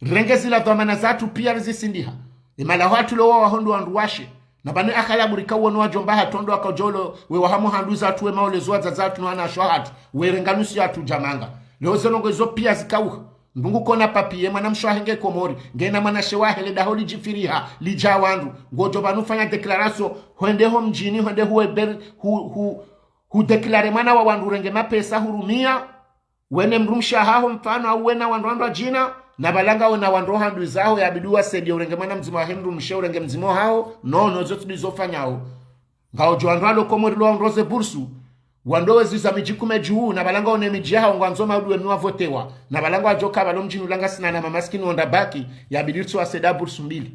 Rirenge zila dhwamana zatru pia rizisindiha. Emalaho atru leo wahondro wandru washe. Na pvanu akhalabu rika uono wadjomba hatru ndo wakaudjolo we wahamu handru zatru we maolezo wadzadze watru no wanashe wahatru. We renga nusu yatru djamanga. Leo ze ndrongoo izo pia zikauha. Mdru ngu kona papier, mwanamshe wahe nge Komori. Ngena mwanashe wahe le daho lidjifiriha, lidja wandru. Ngodjo pvanu fanya déclaration, hwende ho mdjini, hwende huwe ber-, hu, hu, hu déclare mwana wa wandru renge mapesa hurumia. Wene mdrumshe haho mfano au wena wandru wandru adjina, na pvala ngawe na wandru handru zaho yabidi wasaidie urenge mwana mdzima wahe mdrumshe urenge mdzima haho, no, no, zo tsi ndizo fanyao. Ngaudjo wandru walo Komori lo wandru ze bursu, wandru wezi za midji kume dju, na pvala ngawe ne midji haho ngwandzo maudu wemi wavotewa, na pvala ngawe adjoka pvalo mdjini ula ngasina na mamaskini wonda baki, yabidi ritso wasaida bursu mbili.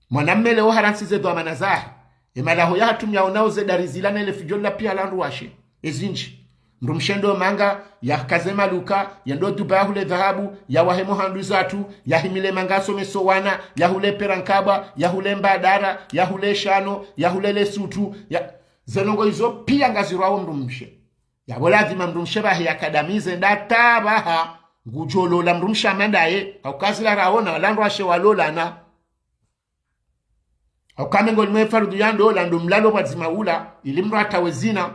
Mwanamme leo harantsi ze dhwamana zahe. Emalaho yahatru miaonao ze dari zila nele fidjo la pia la ndru washe. Ezindji. Mdrumshe ndo manga, yakaze maluka, yendo Dubai yahule dhahabu, yawahe mo handru zatru, yahimile manga asomese wana, yahule pera nkabwa, yahule mbadara, yahule shano, yahule le sutu, ya-, ze ndrongoo izo pia ngazirwao mdrumshe. Yapvo lazima mdrumshe pvahe yakadamize nda ta pvaha ngudjo lola mdrumshe amandaye, hauka zila raona, wala ndru washe walolana. Hauka mengo limwe faradhwi ya ndola ndo mlalo pvwadzima ula, ili mdru atawe zina.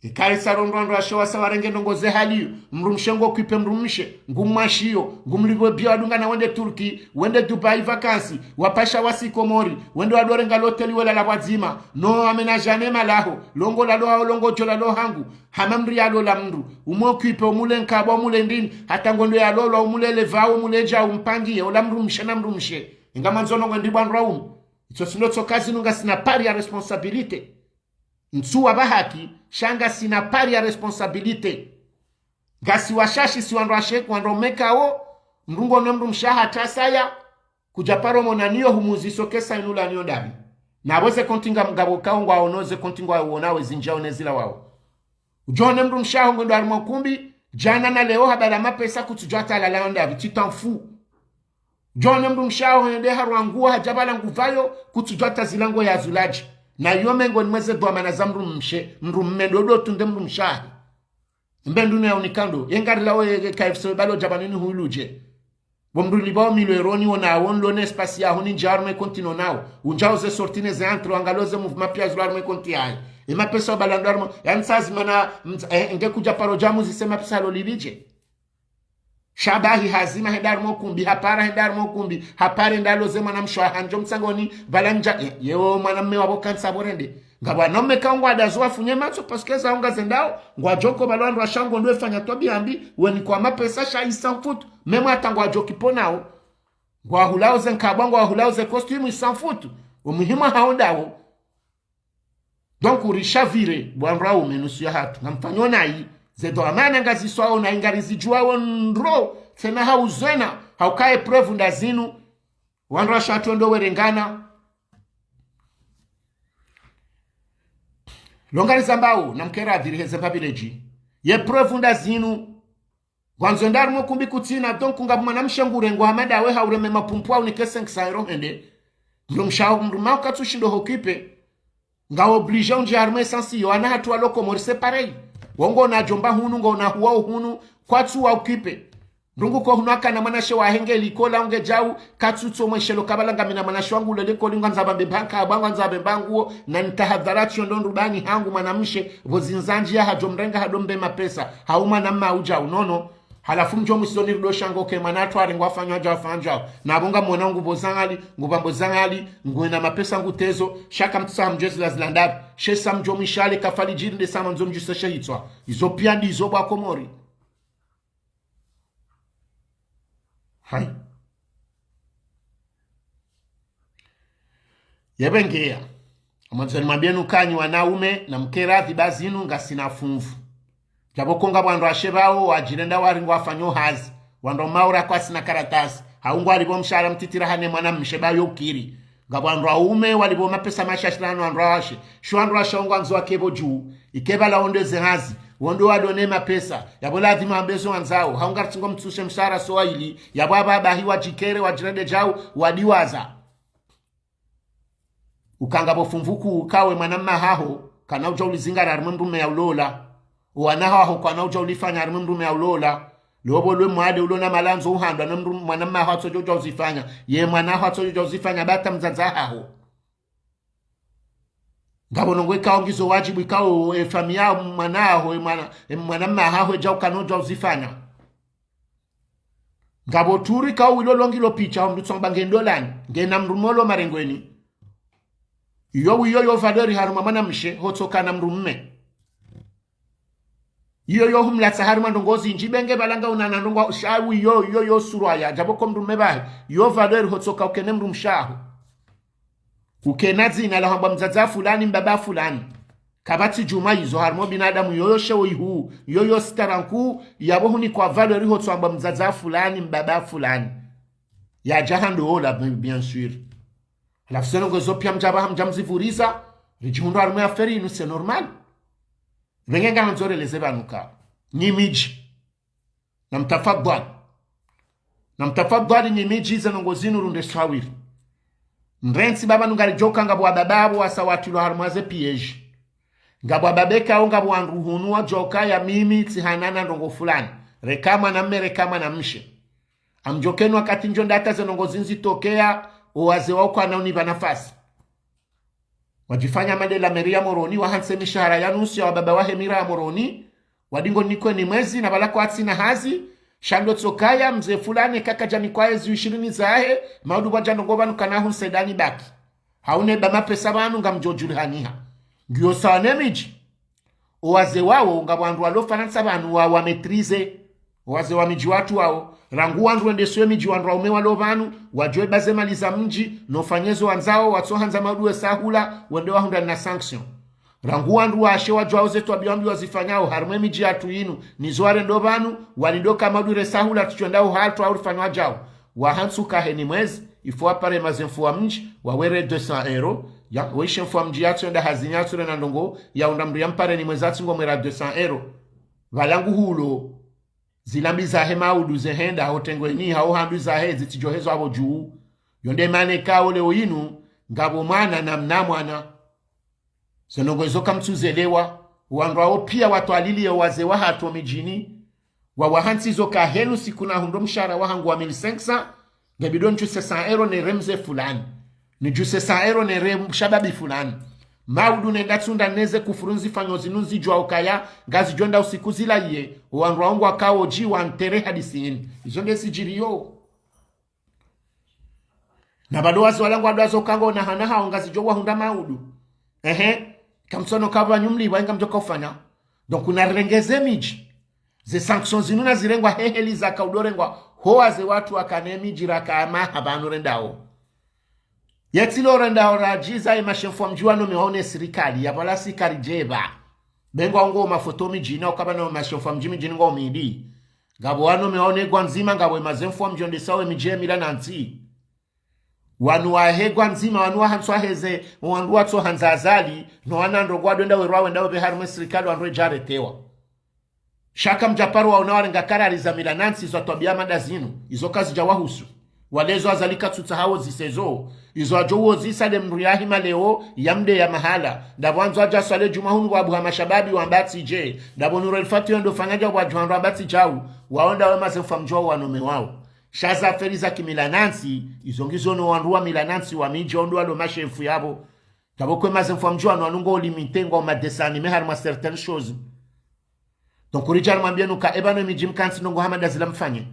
Ikaisa ro ndrwandrwashe wasa warenge ndrongo ze hali iyo. Mdrumshe ngo occupé mdrumshe, ngumwashiyo, ngumlipvo billet wadungana wende Turki, wende Dubai vacances, wapasha wasi Komori, wende wadorenga loteli welala pvwadzima, no aménagé ne malaho, longo lalo hao longo djo lalo hangu, hama mdru yalola mdru, umu occupé umule nkabwa umule ndini, hata ngondo yalolwa umule levao umule dja umpangiye, ola mdrumshe na mdrumshe. Inga mandzo no ngwendi bwa ndrwa umu. Itso sino tsoka zinu ngasina part ya responsabilité. Ntsu wa bahaki, sha ngasina part ya responsabilité. Ngasi washashi si wandrwashe, wandrume kao, mdru ngo no mdrumshe ahe hata saya, kudja paro mona niyo humuziso kesa inu la niyo ndapvi. Na pvo ze konti nga mgabo kao ngwaono, ze konti ngwaono we zindjao ne zilawao. Udjo one mdrumshe aho ngwendo harimwa ukumbi, djana na leo habala mapesa kutsudjua hata lala yo ndapvi, tu t'en fous. Udjo one mdrumshe aho hende harwa nguo hadja pvala ngupvayo, kutsudjua hata zila nguo yazuladje. Na iyo mengo ni mwa ze dhwamana za mdrumshe, mdrume ndo ndo tunde mdrumshe ahe. Mbe ndunu ya unikando, ye ngari lawe ye K F C we balo dja pvanu ni huiludje. Bo mdru lipvao milo eroni wonao, nilo ne espace yaho ni ndjia harumwa konti nonao. Undjao ze sortie ne ze entrée, wangalo ze mouvement pia zilo harumwa konti yahe. E mapesa wabala ndo harumwa, yani sa zima na, mtsa-, eh, nge kudja paro dja muzise mapesa lo lipvidje. Sha bahi hazima henda harumwa ukumbi, hapara henda harumwa ukumbi, hapare ndalo ze mwanamshe handjo mtsangoni, pvala ndja, eh, yewo mwanamme wapvo kantsa pvo rende. Ngapvo wanaume kao ngwadazo wafunye matso, parce que zao ngazendao, ngwadjo ko pvalo wandrwashe ngo ndo efanya twabiya mbi, weni kwa mapesa sha ils s'en foutent. Même hata ngwadjo kipo nao. Ngwahulao ze nkabwa, ngwahulao ze costume, ils s'en foutent. Omuhimu hao ndao. Donc, urishavire, bwa ndrwa ume nusu ya hatru. Ngamfanyo nayi, ze dhwamana ngaziswao nayi ngarizidjuao ndro, tsena hauzwena, hauka ye preuve nda zinu, wandrwashe hatru ndo werengana. Lo ngarizambao, na mkera adhiri heze mpapviledji. Ye preuve nda zinu, ngwandzo enda harumwa ukumbi kutsina, donc ngapvo mwanamshe ngurengwa hama ndawe haureme mapumpu aunike cinq cents euros hende. Mdrumshe aho mdrume aho katsushindo ho occupé. Nga obligé undjie harumwa essence yo, wana hatru walo Komori c'est pareil. Wo ngo na djomba hunu, ngo na huwao hunu, kwatsu wa occupé. Ndrungu ko hunu akana mwanashe wahe nge likoli unge djau, katsutso mweshelo kabala ngamina mwanashe wangu lele likoli ngwandzo pvambe mba nkabwa, ngwandzo pvambe mba nguo, na nitahadhari tsi yo ndo ndrubani hangu mwanamshe, pvo zindzandji ya hadjo mrenga hado mbe mapesa, hau mwanamme udjau, nono. Halafu mdjo mwisoni rudo shango ke mwana hatru arengwa afanywa dja afanywa djau. Na pvo ngamwona ngupvo zangali, ngupvambo zangali, ngwena mapesa ngutezo, sha kamtsaha mdjo zila zila ndapvi. She sa mdjo mwishale kafali djiri nde sa mwandzo mdjuseshe hitswa. Izo pia ndizo bwa Komori. Hayi. Yepvo ngeya. Amwandzo nimwambie nuka nyi wanaume na mkera adhiba zinu ngasina funvu. Djapvo ko ngapvo wandrwashe pvao wadjirenda wari ngwafanyo hazi. Wandru maura kwasina karatasi. Hau ngwalipvo mshahara mtiti raha ne mwanamshe pvayo ukiri. Ngapvo wandruwaume walipvo mapesa mashashi raha no wandrwashe. Sho wandrwashe wo ngwandzo wake pvo dju. Ike pvala wo ndo ze hazi. Wo ndo wado ne mapesa. Yapvo ladhima wambe zo wandzao. Hau ngaritsi ngo mtsushe mshahara so waili. Yapvo apva bahi wadjikere, wadjirende djau, wadiwaza. Uka ngapvo funvu kuu uka we mwanamme haho, kana udja ulizingara harimwa mdrume ya ulola. Wana haho kana udja ulifanya harimwa mdrume ya ulola. Lopvo lwe mwade ulo na malandzo uhandwa na mdru-, mwanamme haho atsodjo udja uzifanya. Ye mwana haho atsodjo udja uzifanya ba hata mdzadze haho. Ngapvo ndrongo ikao ngizo wadjibu ikao, e, famiyi ya mwana haho, e, mwana, e, mwanamme haho, e, djau kana udja uzifanya. Ngapvo turi kau wilo longi lo picha, ho mdru tsongamba nge ndolani, ngena mdrume lo marengweni. Iyo wiyo yo valeur harumwa mwanamshe, hotsoka na mdrume. Iyo yo humlatsa harumwa ndrongo zindji, be nge pvala nga una na ndrongo, sha wiyo, iyo yo surwa ya, djapvo ko mdrume pvahe. Yo valeur hotsoka ukene mdrumshe haho. Ukena dzina la hambwa mdzadze fulani, mbaba fulani. Kapvatsi djumwa izo harumwa binadamu yoyo sheo ihuu, yoyo sitara nkuu, yapvo hunikwa valeur hotsoambwa mdzadze fulani, mbaba fulani. Yadja ha ndola, bien, bien sûr. Halafu ze ndrongo zo pia mdja pvaha mdja mzipvuriza, ridjihundru harumwa affaire inu, c'est normal. Pvenge ngandzo releze pvanu ka. Nyi midji. Na mtafadhwali. Na mtafadhwali nyi midji ze ndrongo zinu runde swawiri. Nrentsi pvapvanu ngaridjoka ngapvo wababa apvo wasa watilwa harumwa ze piège. Ngapvo wababa ikao ngapvo wandru hunu wadjoka ya mimi tsihanana ndrongo fulani. Reka mwanamme, reka mwanamshe. Amdjokeni wakati ndjo ndata ze ndrongo zinu zitokea, o wazee wa ukwana unipva nafasi. Wadjifanya madela meri ya Moroni, wahantsi mishahara ya nusu ya wababa wahe mira ya Moroni, wadingo nikwe ni mwezi na pvala kwatsina hazi, sha ndo tsokaya mze fulani kaka djanikwa ezi ishirini zahe, maudu wadja ndrongo pvanu kana hu nsedani baki. Haune ba mapesa pvanu ngamdjo djulihaniha. Ngiyo sawa ne midji. Owaze wawo ngapvo wandru walo Farantsa pvanu wa, wa maîtrisé. Owaze wa midji watru wawo. Rangu wandru wendeswe midji wandru waume walo pvanu, wadjuwe ba ze mali za mdji, no fanyezo wandzao, watsohandza maudu we sahula, wende wahundra na sanction. Rangu wandru washe wadjuwao ze twabiya mbi wazifanyao, harimwe midji yatru yinu, nizo warendo pvanu, walindo ka maudu re sahula, tsi tsi wenda uhatru, au rifanywa djao. Wahantsi uka he ni mwezi, il faut wapare maze mfuu wa mdji, wawere deux cents euros, ya, weishe mfuu wa mdji yatsu yenda hazini yatsu rena ndrongo, ya unda mdru ya mpare ni mwezi atsi ngo mwera deux cents euros. Pvala ngu hulo, zila mbi zahe maudu ze henda, ho tengweni, hao handru zahe, zitsidjo hezo apvo dju. Yo nde mana ikao leo yinu, ngapvo mwana na mna mwana. Ze ndrongo izo kamtsuzelewa, wandru wawo piya watwaliliye owaze wahatru midjini, wawahantsi zo ka henu siku nahundro mshahara wahangu wa mille cinq cents, ngebidi nidjuse cent euros nere mze fulani. Nidjuse cent euros nere shababi fulani. Maudu nenda tsunda neze kufuru nzifanyo zinu nzidjuwa ukaya, ngazidjo enda usiku zila iye, owandru wawo ngwakao dji wantere hadisi yini. Izo nde zidjiriyo. Na pvalo waze wala ngwadwazo ka ngo na hana hao ngazidjo wahundra maudu. Ehe, kamtsono kapva nyumli wa inga mdjoka ufanya. Donc, narirenge ze midji. Ze sanctions zinu nazirengwa he heli zaka udo rengwa. Ho waze watru wakane midji raka ama hapvanu rendao. Yetsi lo rendao radjiza ye mashe mfuu wa mdji wano mewao ne sirikali, ya pvala sirikali djeba. Be ngwao ngo mafoto midjini, ukapva na mashe mfuu wa mdji midjini ngo midi. Ngapvo wano mewao ne gwa ndzima, ngapvo emaze mfuu wa mdji ondesao emidji ye mila na ntsi. Wanu wahe gwa ndzima, wanu wahantswa heze, wanu watsohandza Azali, no wana ndrongo wadwenda werwa wenda wepve harimwe sirikali wandru edjaretewa. Sha kamdjaparo waona warenga karari za mila na ntsi za twabiya mada zinu, izo kazidja wahusu. Walezo Azali katsutsaha wo zisezo, izo adjo wo zisa de mdru ya hima leo, ya mde ya mahala, ndapvo andzo adja swale djumwa hunu wabuha mashababi wamba tsi dje, ndapvo Nour El Fath yo ndo fanya dja wadjuha ndo wamba tsi djau, wao nda wemaze mfuu wa mdji wao wano mewao. Sha za affaire za kimila na ntsi, izo ngizo no wandru wa mila na ntsi wa midji ondo walo mashe mfuu yapvo. Ndapvo kwe maze mfuu wa mdji wanu wanu ngo limité ngo ma dessin animé harimwa certaines choses. Donc, ridja rimwambiye nuka epvanu emidji mkantsi ndrongo hama da zila mfanye.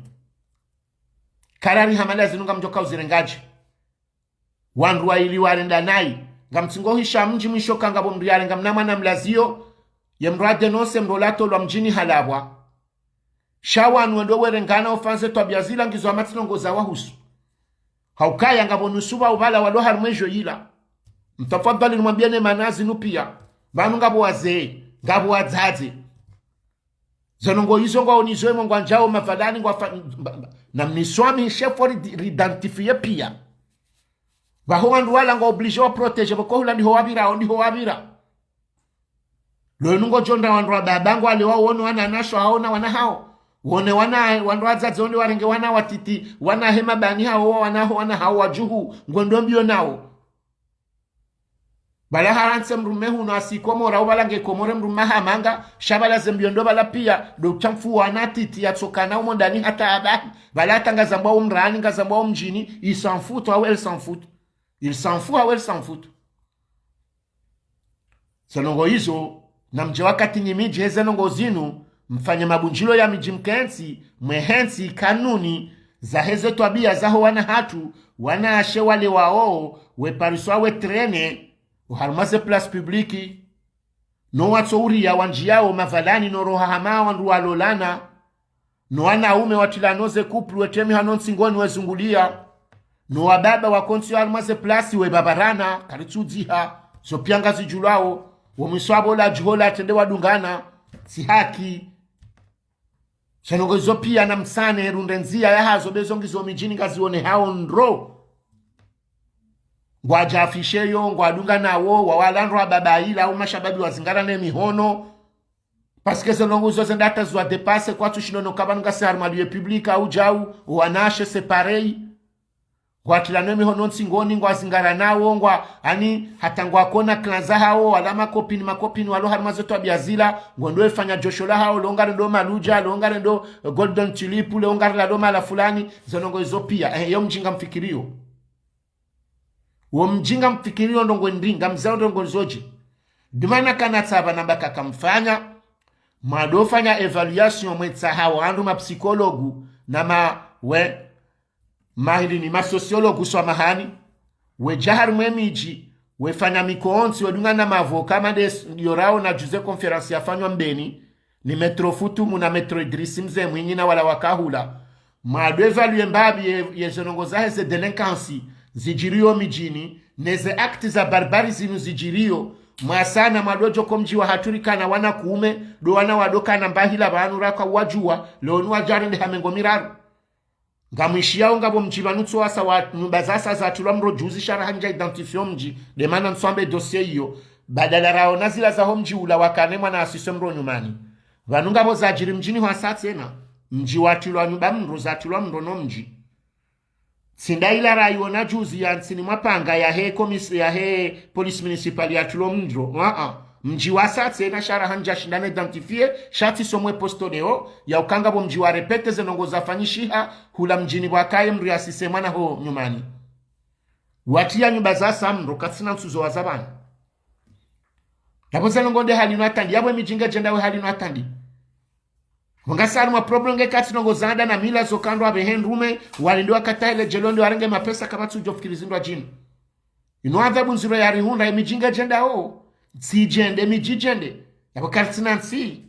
Karari hama da zinu ngamdjoka uzirengadje. Wandru waili warenda nayi. Ngamtsingo hisha mdji mwisho ka ngapvo mdru yarenga mna mwana mlaziyo, ye mdru adénoncer mdru olatolwa mdjini halapvwa. Sha wanu wendo werengana ufanya ze twabiya zila ngizo amatsi ndrongo za wahusu. Haukaya ngapvo nusu pvao pvala walo harimwe djo yila. Mtafadhali nimwambiye ne mana zinu piya. Pvanu ngapvo wazee, ngapvo wadzadze. Ze ndrongo izo ngwao nizo emo ngwandjao mapvalani ngwafa-, mba-, mba-, na mniswami chef wa ri-, ri-identifier piya. Pvaho wandru wala ngwa obligé wa protéger, pvoko hula ndiho wapvira, o ndiho wapvira. Lwenu ngodjo ndra wandru wa baba ngwale wao wone wana nasho hao na wana hao. Wone wana, wandru wadzadze wonde warenge wana watiti, wana hema bani hao, wa wana ho, wana hao wadjuhu, ngwendo mbiyo nao. Pvala harantse mdrume hunu asi Komori, au pvala nge Komori mdrume hamanga, sha pvala ze mbiyo ndo pvala piya, ndo utsha mfuu wana titi yatsokana umo ndani hata abahi. Pvala hata ngazambwa umrani, ngazambwa umdjini, il s'en fout, au elle s'en fout. Il s'en fout, au elle s'en fout. Ze ndrongo izo, na mdje wakati nyi midji heze ndrongo zinu, mfanye mabundjilo ya midji mkentsi, mwehentsi kanuni za heze twabiya zaho wana hatru, wanawashe wale wao, wepariswa wetrene, oharumwa ze place publique, no watso uriya wandjiyao mapvalani no roha hama wandru walolana, no wanaume watilano ze couple wetemi hano ntsingoni wezunguliya. No wababa wakontsi harumwa ze place webabarana, karitsudziha, zo piya ngazidjulwao, wo mwiso apvo la djuho la trende wadungana, tsi haki. Ze ndrongo izo piya na msane runde ndziya yahazo be zo ngizo midjini ngazionehao ndro. Ngwadja affiché yo, ngwadunga nawo, wawala ndro wababa ila, au mashababi wazingara ne mihono. Parce que ze ndrongo izo zenda hata ziwa dépasser, kwatsu shindo no ka pvanu ngasi harumwa lieu public au djau, wanawashe c'est pareil. Ngwatilano mihono ntsingoni, ngwazingara nawo, ngwa, ani, hata ngwakona clan zahao, wala makopini, makopini, walo harumwa ze twabiya zila, ngwendo efanya djosho lahao, lo ngarendo Maludja, lo ngarendo, eh, Golden Tulip, lo ngarendo mahala fulani, ze ndrongo izo piya, eh, yo mdji ngamfikiriyo. Wo mdji ngamfikiriyo ndrongoo ndri, ngamzao ndrongoo zodje. Ndo mana kana tsapva namba kakamfanya, mwadofanya évaluation mwetsaha wandru mapsikologu na ma, we, mahili ni masosiologu swamahani, wedja harimwa emidji, wefanya mikontsi, wedungana mavoka mande s-, yorao na juze conférence yafanywa Mbeni, ni Maître Futumu na Maître Idrisi Mze Mwinyi na wala wakahula. Mwadwe évaluer mbapvi ye, ye ze ndrongoo zahe ze délinquance, zidjiriyo midjini, ne ze actes za barbarie zinu zidjiriyo, mwasana mwadodjo ko mdji wahatru rikana wana kume, ndo wana wadokana mbahila pvanu raka wadjuwa, leo ni wadja rendeha mengo miraru. Ngamwishiyao ngapvo mdji pvanu tso wasa wa nyumba zasa zatrilwa mdro juzi sha rahandja identifier omdji, nde mana ntsuambe dossier iyo, badala raona zila zaho mdji ula wakane mwana asise mdro nyumani. Pvanu ngapvo zadjiri mdjini hwasa tsena, mdji watrilwa nyumba mdro zatrilwa mdro no mdji. Tsi nda ila rayiona juzi ya ntsini mwa panga yahe komis-, yahe police municipale yatrilwa mdro. Aa, mdji wasa tsena sha rahandja shindana identifier, sha tsi somwe posto leo, ya uka ngapvo mdji wa répéter ze ndrongoo zafanyishiha, hula mdjini pvwakaye mdru yasise mwana ho nyumani. Watriya nyumba zasa mdro, katsina ntsuzo wa zapvanu. Yapvo ze ndrongoo nde hali inu hata ndi, yapvo emidji ngedjenda we hali inu hata ndi. Wangasi harimwa problème nge katsi ndrongoo zanda na mila zo kandrwa pvehe ndrume, wale nde wakatahele djelo nde warenge mapesa kapvatsi udjo fikiri zindrwa djinu. Inu adhabu ndziro yarihundra emidji ngedjendao, ntsi idjende, emidji idjende. Yapvo karitsina ntsi.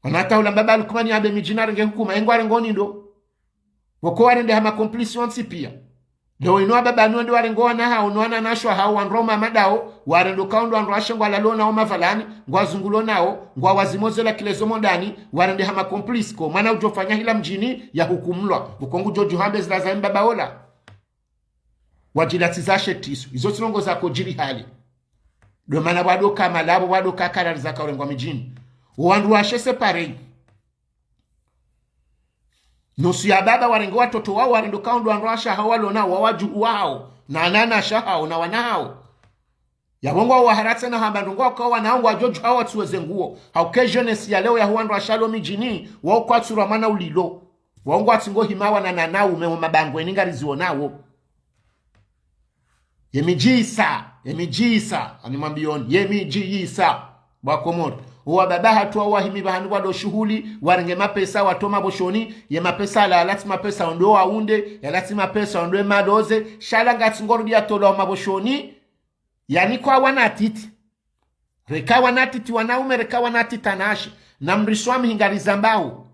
Wana hata hula mbaba Lukmani yambe emidji narenge hukuma, engwa rengoni ndo. Woko warendeha macomplices wontsi pia. Leo inu wababa wanu wende warengo wana hawo, no wananyashe hawo, wandru wama madao, warendo kaundro wandru washe ngwalalo nao mapvalani, ngwazungulo nao, ngwawazimo ze la clé zo mondani, warendeha macomplices ko, mana udjofanya hila mdjini yahukumulwa, uko ngudjo djuhambe zila za mbaba ola. Wadjila tsi zashe tiso, izo tsi ndrongoo zakodjiri hale. Ndo mana pvwadoka malapvo, pvwadoka karari zakaurengwa midjini. Wo wandru washe c'est pareil. Nusu ya baba warenge watoto wao, warendo kaundro wandru washe hawo walo nao, wawadjuhu wao, na wananyashe hawo, na wana hawo. Yapvo ngwao waharatse na hamba ndrongoo waka wanao ngwadjo djuha watsiweze nguo. Hauke jeunesse ya leo yaho wandru washe walo midjini, wao kwatsurwa mana ulilo. Wao ngwatsi ngo hima wana na wanaume wo mabangweni ngariziwo nawo. Yemidji yisa, yemidji yisa, ani mwambiyoni, yemidji yisa. Bo Wakomori. Owa baba hatru wahimi pvahanu pvwado shuhuli, warenge mapesa, watoma pvoshoni, ye mapesa yala, yalatsi mapesa ondo waunde, yalatsi mapesa ondo emaloze, sha la ngatsi ngorudi yatolwa mapvoshoni, yani kwa wana titi. Reka wana titi wanaume, reka wana titi wananyashe. Na mriswami hingari zambao.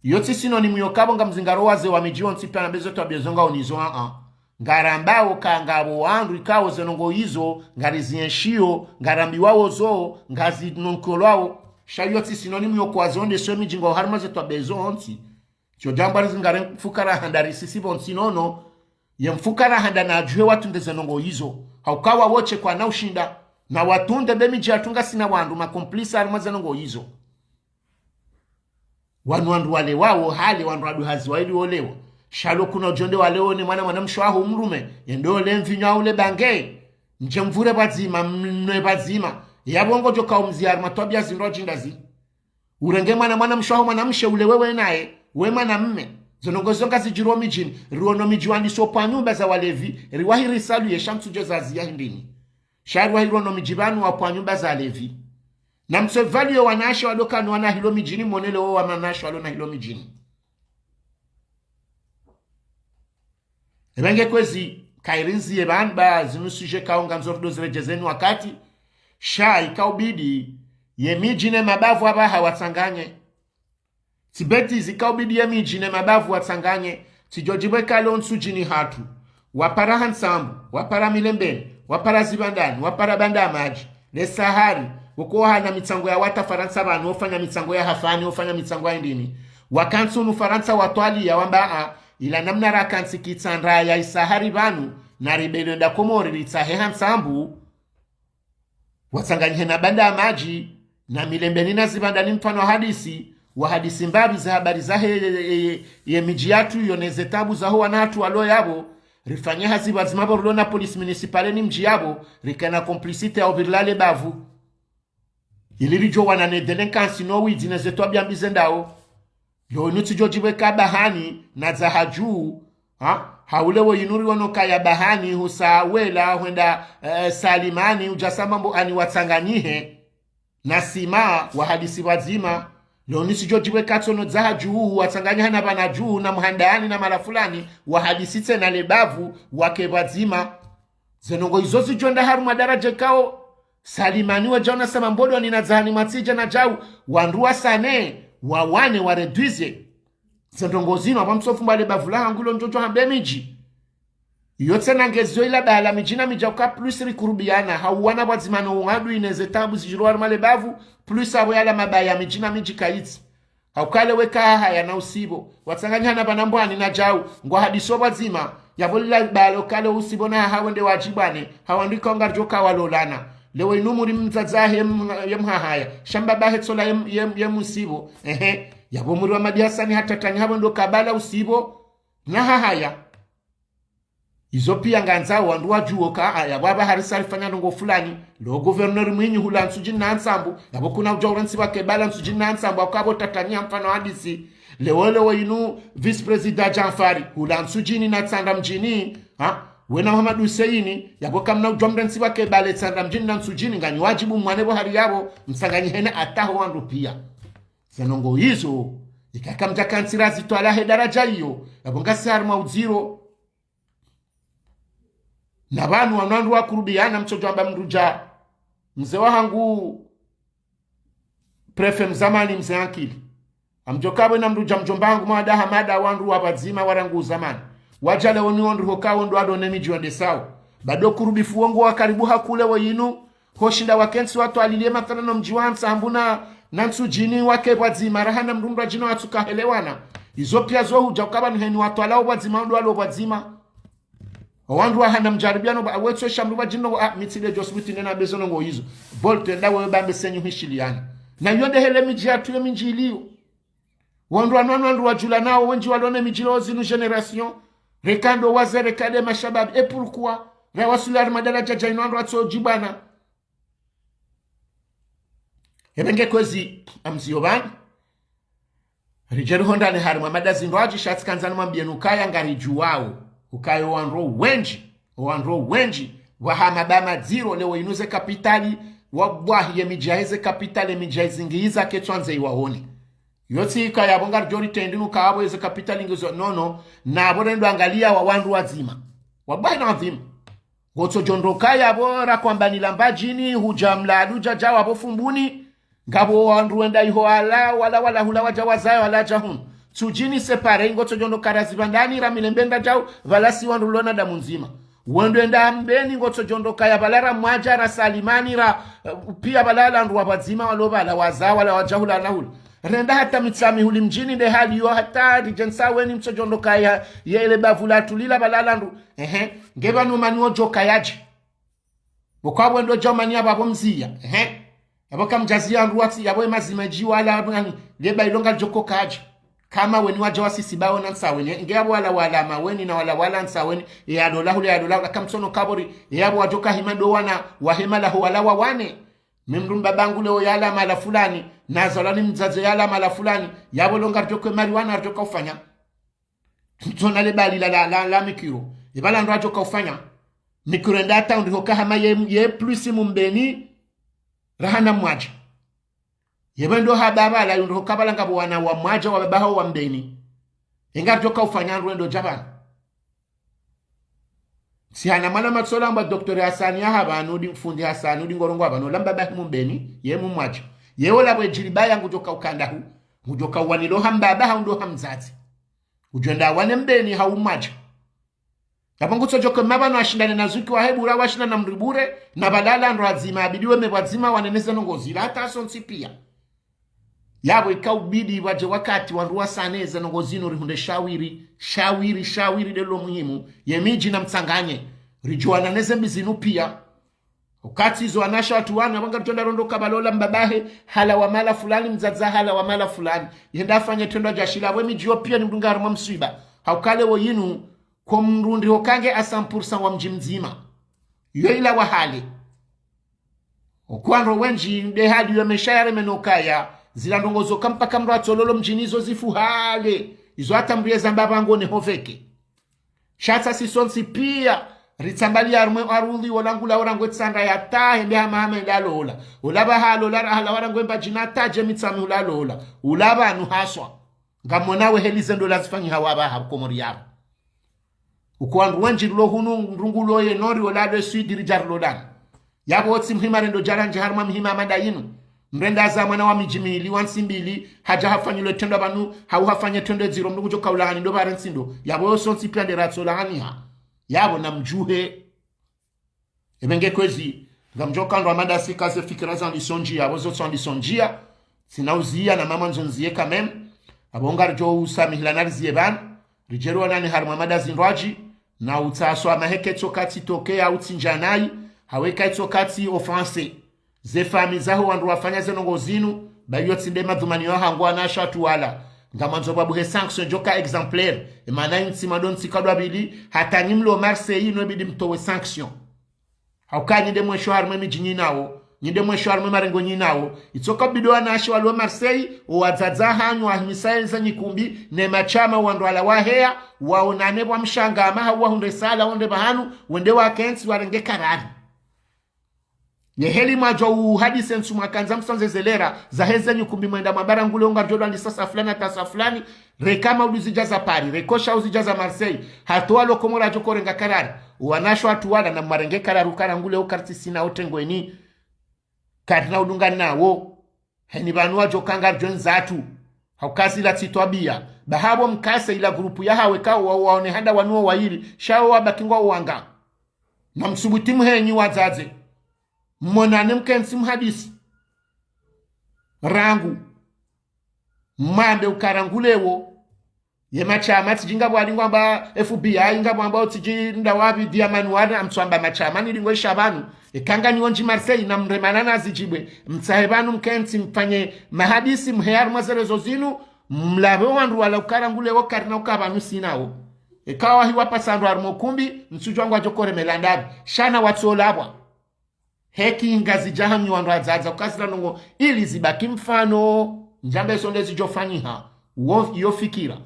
Iyo tsi sinonimu yo kapvo ngamzingaro wazee wa midji wontsi pia na bezo twa bezo ngaonizo, a-a. Ngarambao ka ngapvo wandru ikao ze ndrongoo izo, ngarizienshiyo, ngarambiwao zo, ngazinonkolwao. Sha iyo tsi sinonimu yo kwazonde so emidji ngwao harimwa ze twa bezo wontsi. Sho djambo rizingare mfukara handa risisi pvontsi nono. Ye mfukara handa nadjuhe watunde ze ndrongoo izo. Hauka wao tse kwana ushinda. Na watunde be midji yatru ngasina wandru macomplices harimwa ze ndrongoo izo. Wanu wandru walewao, hale wandru waduhazi waili wolewa. Sha lo kuna udjo nde walewo ne mwana mwanamshe waho mdrume, yende ole mvinyo au le bange. Ndje mvure pvwadzima, mnwe pvwadzima. Yapvo ngodjo kaumziya harimwa twabiya zindru djindazi. Urenge mwana mwanamshe waho mwanamshe ulewe we naye, we mwanamme. Zo ndrongoo zo ngazidjiriwo midjini, riwono midji wandiso pvwa nyumba za walevi, riwahi risalu ye sha mtsudjo zaziya hindrini. Sha riwahi riwono midji pvanu wapvwa nyumba za walevi. Na mtso évaluer wananyashe wadoka no wana hilo midjini, monele wo wananyashe walo na hilo midjini. Epvenge kwezi, kairi ndziye pvanu ba zinu sujet kao ngandzo rudo ziredjezeni wakati, sha ikaubidi, ye midji ne mabavu apvaha watsanganye. Tsi bêtise, ikaubidi ye midji ne mabavu watsanganye, tsidjo djibwe kalo ntsu djini hatru. Wapara Hantsambu, wapara Milembeni, wapara Zibandani, wapara Bandamadji, le Sahari, woko wahana mitsango ya wata Farantsa pvanu, wofanya mitsango ya hafani, wofanya mitsango ya hindrini. Wakantsi unu Farantsa watwaliya wamba a, ila namna rakantsi kitsandraya i Sahari pvanu, na ribelenda Komori ritsahe Hantsambu, watsanganyihe na Bandamadji, na Milembeni na Zibandani mfano hadisi, wahadisi mbapvi za habari zahe ye, ye, ye, ye midji yatru yo ne ze tabu zaho wana hatru walo yapvo, rifanye hazi pvadzima pvo rulo na police municipale ni mdji yapvo, rikana complicité ya upvirilale bavu. Ili ridjo wana ne délinquance no widzi ne ze twabiya mbi zendao. Yo inu tsidjo djibwe ka bahani na za hadju, ha? Hau leo inu riwono kaya bahani husa wela hwenda, eh, Salimani udja sa mambo ani watsanganyihe na sima wahadisi pvwadzima. Leo nisidjo djiwe katsono dzaha djuu watsanganyiha na pvana djuu na mhandani na mala fulani wahadisi tsena le bavu wake pvwadzima. Ze ndrongoo izo zidjo enda harumwa daraja ikao Salimani wadjaona sa mambo ndo ni na dzahani mwatsidja na djau, wandru wasane, wawane, waredwize. Ze ndrongoo zinu, apvo msofu mbale bavu lahangu lo ndjodjo hambe midji. Iyo tsena ngeziyo ila bala midji na midji uka plus rikurubiana, hau wana pvwadzima no uadui ne ze taabu zidjiri harumwa le bavu, plus apvo yala mabaya midji na midji kayitsi. Hauka le weka haya na usibo. Watsanganyiha na pvana mbwani na djau. Ngwahadiso pvwadzima. Yapvo lila balo kale usibo na haha wende wadjibwane. Hawandika ungaridjo kawalolana. Leo inu muri mdzadze he m-, ye mhahaya. Sha mbabahe tsola ye m-, ye m-, ye musibo. Ehe. Yapvo muri wa Madi Hasani hatatani hapvo ndo kabala usibo. Na hahaya. Izo pia ngandzao wandru wadjuo ka, a, yapvo apvaha risa rifanya ndrongoo fulani, lo gouverneur Mwinyi hula Ntsudjini na Ntsambu, yapvo kuna udja ura ntsi pvake bala Ntsudjini na Ntsambu, hauka apvo tatani ha mfano hadisi, leo leo inu vice-président Djanfari, hula Ntsudjini na Tsandra Mdjini, ha, wena Muhammad Husseini, yapvo kamna udja mre ntsi pvake bale Tsandra Mdjini na Ntsudjini, nganyi wadjibu mwane pvo hari yapvo, mtsanganyihene hata ho wandru pia. Ze ndrongoo izo, ikaka mdja kantsi razitwala he daraja iyo, yapvo ngasi harumwa udziro. Na pvanu wanu wandru wakurubiana mtsodjo amba mndru dja. Mze wahangu préfet mzamani mze ankili. Amdjoka pvwe na mndru dja mdjomba hangu Mwada Hamada wandru wa pvadzima wa rangu zamani. Wadja leo ni wandru hoka wandru wadone midji wandesao. Bado kurubifu wongo wa karibu hakule wo yinu. Hoshinda wakentsi watwalilie matana no mdji wa Ntsambu na, na Ntsudjini wake pvwadzima, raha na mndru mndru adjina watsuka helewana. Izo pia zo hudja uka pvanu heni watwalao pvwadzima, ndo walo pvwadzima. Owandru wahana mdjaribiano, ba, wetso shamru pvwadjino, ah, mi tsi de djo subuti nena be zo ndrongoo izo. Bol twenda wewe bambe senyu hishiliana. Na iyo nde hele midji yatru ye mindji iliyo. Wandru wanu wanu wandru wadjulanao, wendji walona emidji lo zinu génération. Reka ndo wazee, reka de mashababi. Et pourquoi? Ra wasuli harumwa daraja dja inu wandru watso djibwana. Ebe nge kwezi amziyo pvanu. Ridje rihondane harumwa mada zindrwadji sha tsi kandza nimwambiye nukaya ngaridjuwao. Ukaya owandru wendji, owandru wendji, wahama ba madziro leo inu ze kapitali, wabwahi ye midji yahe ze kapitali, ye midji yahe zingiza ketswandze iwaone. Yotsi ikaya apvo ngaridjo ritendi nuka apvo eze kapitali ngizo nono, na apvo rendo angalia wa wandru wadzima. Wallahi na adhima. Ngotsodjo ndro kaya apvo rakwamba ni lamba djini, hudja mladu dja dja wapvo fumbuni, ngapvo wandru wenda iho wala, wala, wala hula wadja wazaye wala dja hunu. Ntsudjini séparé, ngotsodjo ndro karazi pvandani, ra milembe nda djau, pvala si wandru lona damu ndzima. Wendo enda Mbeni, ngotsodjo ndro kaya pvala ra mwadja, ra Salimani, ra, eh, pia pvala wala wandru wa pvadzima, walo pvala, waza, wala wadja hula na hula. Renda hata Mitsamihuli mdjini nde hali yo hata ridje Ntsaweni mtsodjo ndro kaya, ye ele bavu latru lila pvala wala wandru. Ehe, nge pvanu mani wodjo kaya dje. Pvoko apvo ndo djau mani apvo apvo mziya. Ehe. Apvo kamdjaziya wandru watsi, apvo emazima dji wala apvo nani, leba ilo ngalidjo koka dje. Kama weni wadja wasisi bawo na Ntsaweni. Nge apvo wala wala Maweni na wala wala Ntsaweni. E alola hule alola hule kamtsono kabori. E apvo wadjo kahima ndo wana, wahema laho wala wawane. Mi mndru mbaba ngu leo yala mala fulani. Na zalwa ni mdzadze yala mala fulani. Yapvo lo ngalidjo kwe mali wana ridjo ka ufanya. Tsona le bali la, la, la, la mikiro. Epvala ndo adjo ka ufanya. Mikiro enda hata undri hoka hama ye, ye plus mu Mbeni. Raha na mwadja. Yepvo ndo haba pvala, yundri hoka pvala ngapvo wana wa mwadja wa baba hawo wa Mbeni. Enga adjo ka ufanya ndo endo dja pvanu. Tsi hana mwana matsola amba Docteur Hasani yaha pvanu, ndi fundi Hasani, ndi ngorongowa pvanu, lamba bahi mu Mbeni, ye mu mwadja. Ye ola pvwe djiri baya ngudjo ka ukanda hu, ngudjo ka uwanilo ha mbaba hau ndo ha mdzadze. Udjo enda wane Mbeni hau mwadja. Yapvo ngutsodjo ke mapvano ashindane na zuki wahe bure, washindana na mdru bure, na pvala wala wandru wadzima, abidi weme pvwadzima wanene ze ndrongoo zila, hata sontsi pia. Yapvo ika ubidi pvwadje wakati wandru wasane ze ndrongoo zinu rihundre shawiri, shawiri, shawiri ndelo muhimu, ye midji na mtsanganye, ridjuwana ne ze mbi zinu pia. Wakati izo wanasha watru wana, wanga ridjo enda rondo ka pvala ola mbabahe, halawa mala fulani, mdzadze halawa mala fulani. Yenda afanye trendwa dja shila, apvo emidji yo pia ni mdunga harumwa mswiba. Hauka leo yinu, ko mdru ndri hoka nge à cent pour cent wa mdji mdzima. Yo ila wahale. Okwa ndro wendji, nde hali yo mesha yareme nokaya. Zila ndrongoo zo ka mpaka mdru atsololo mdjini izo zifu hale. Izo hata mdru yeza mbaba ngone hoveke. Sha tsi si sontsi pia, ritsambaliya harumwa ye arudhi, wola ngula wola ngwe tsanda ya tahe, mbe hama hama enda lola. Wola pvaha lola, raha la wala ngwe mba djina tadje Mitsamihuli lola. Wola pvanu haswa. Ngamwona we heli ze ndola zifanyiha wapvaha Komori yapvo. Uko wandru wendji rilo hunu, ndrungu lo ye nori, wola lo sud ridja rilolana. Yapvo tsi muhima rendo djara ndje harumwa mihima mada yinu. Mrenda za mwana wa midji mili, wa ntsi mbili, hadja hafanyilwe trendwa pvanu, hau hafanye trendwe dziro, mndru ngudjo kaula hani ndo pvare ntsindo. Yapvo yo sontsi pia nde ratsola haniha. Yapvo na mdjuhe. Ebe nge kwezi, ngamdjo kandrwa mada sika ze fikira za ndisondjia, yapvo zo tso ndisondjia, tsina uziya na mama nzo nziye quand même, apvo ngaridjo usamihila na riziye pvanu, ridjeri wonani harumwa mada zindrwadji, na utsaswa maheke tso katsi toke ya utsindjanayi, hawe kaitso katsi offense. Ze fami zaho wandru wafanya ze ndrongo zinu, ba iyo tsi nde madhumani yahangu wanashe watru wala. Ngamwandzo pvwabuhe sanction djoka exemplaire. Emana intsi mado ntsi kadwa pvili, hata nyi mlo Marseille inu ebidi mtowe sanction. Hauka nyi nde mwesho harumwa emidji nyinawo, nyi nde mwesho harumwa emarengo nyinawo. Itsoka bidi wanashe walo Marseille, owadzadze hanyu wahimisa eza nyikumbi, ne mashama wandru wala waheya, waonane pvwa mshangama, hau wahundre sala, wonde pvahanu, wende wakentsi, warenge karari. Ye heli mwadjo uhadise ntsu mwakandza msandze zelera, za heze nyikumbi mwenda mwabara ngule unga ridjo dwandisa sa fulani hata sa fulani, reka maudu zidja za Paris, reka sha uzidja za Marseille, hata walo Komori wadjo korenga karari, wanashe watru wala na mwarenge karari ukara ngule ukartsi sina otengweni, karina udunga nawo. Heni pvanu wadjo kanga ridjo ndzatu. Hauka zila tsi twabiya. Ba hapvo mkase ila grupu yahawe ka wa, waone handa wanu wo wayili. Sha wo wabaki ngwa wanga. Na msubuti muhe nyi wadzadze. Mwonane mkentsi muhadisi. Rangu. Mwambe ukara ngule wo. Ye mashama tsi djinga pvwali ngwamba F B I, nga pvwamba utsi dji nda wapvi diamani wana, amtswamba mashama ni lingo isha pvanu. Eka nganyi wondji Marseille na mremana na zidjibwe. Mtsahe pvanu mkentsi mfanye mahadisi mheya harumwa ze rezo zinu, mlapve wandru wala ukara ngule wo karina uka pvanu sinawo. Eka wahi wapasa ndro harumwa ukumbi, ntsudjuwa ngwadjo koremela ndapvi. Sha na watsolapvwa. Heki ngazidja hanyu wandru wadzadza uka zila ndrongo ili zibaki mfano. Ndjambe sonde zidjo fanyiha. Wo, iyo fikira.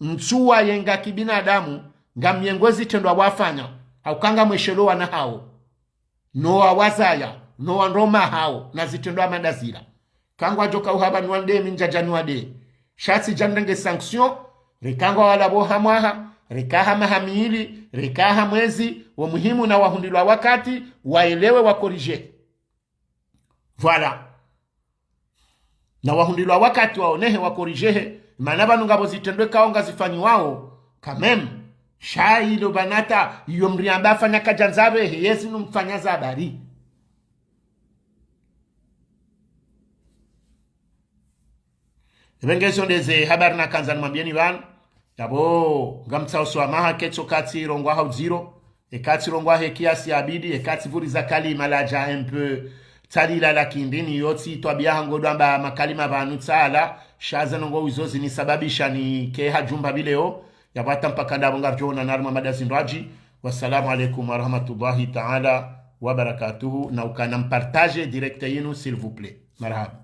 Ntsu wayenga kibinadamu, ngamyengo zitrendwa wafanya. Hauka ngamweshelo wana hawo. No wawazaya, no wandroma hawo, na zitrendwa mada zila. Kangwadjo kauha pvanu wande mi ndjadja ni wade. Sha tsi dja ndrenge sanction, reka ngwa wala pvo ha mwaha, reka ha maha mili, reka ha mwezi, wo muhimu na wahundrwa wakati, waelewe wakorije. Voilà. Na wahundrwa wakati waonehe wakorijehe, mana pvanu ngapvo zitrendwe kao ngazifanyiwao, quand même. Sha ilo pvanu hata, iyo mriamba afanya kadja ndzapve, he yezi numfanya za habari. Ebe nge izo nde ze habari nakandza nimwambiyeni pvanu. Yapvo, ngamtsao swamaha ketso katsi rongwa ha udziro. Eka tsi rongwa he kiasi ya bidi, eka tsi pvuriza kalima ladja un peu tsalila la kindini yo tsi twabiya hangu dwamba makalima pvanu tsala, sha ze ndrongo izo zinisababisha nike ha djumba pvi leo, yapvo hata mpaka ndapvo ngaridjo onana harumwa mada zindrwadji. Wassalamu alaikum warahmatullahi taala wabarakatuhu, na ukana mpartage direct yinu, s'il vous plaît. Marahaba.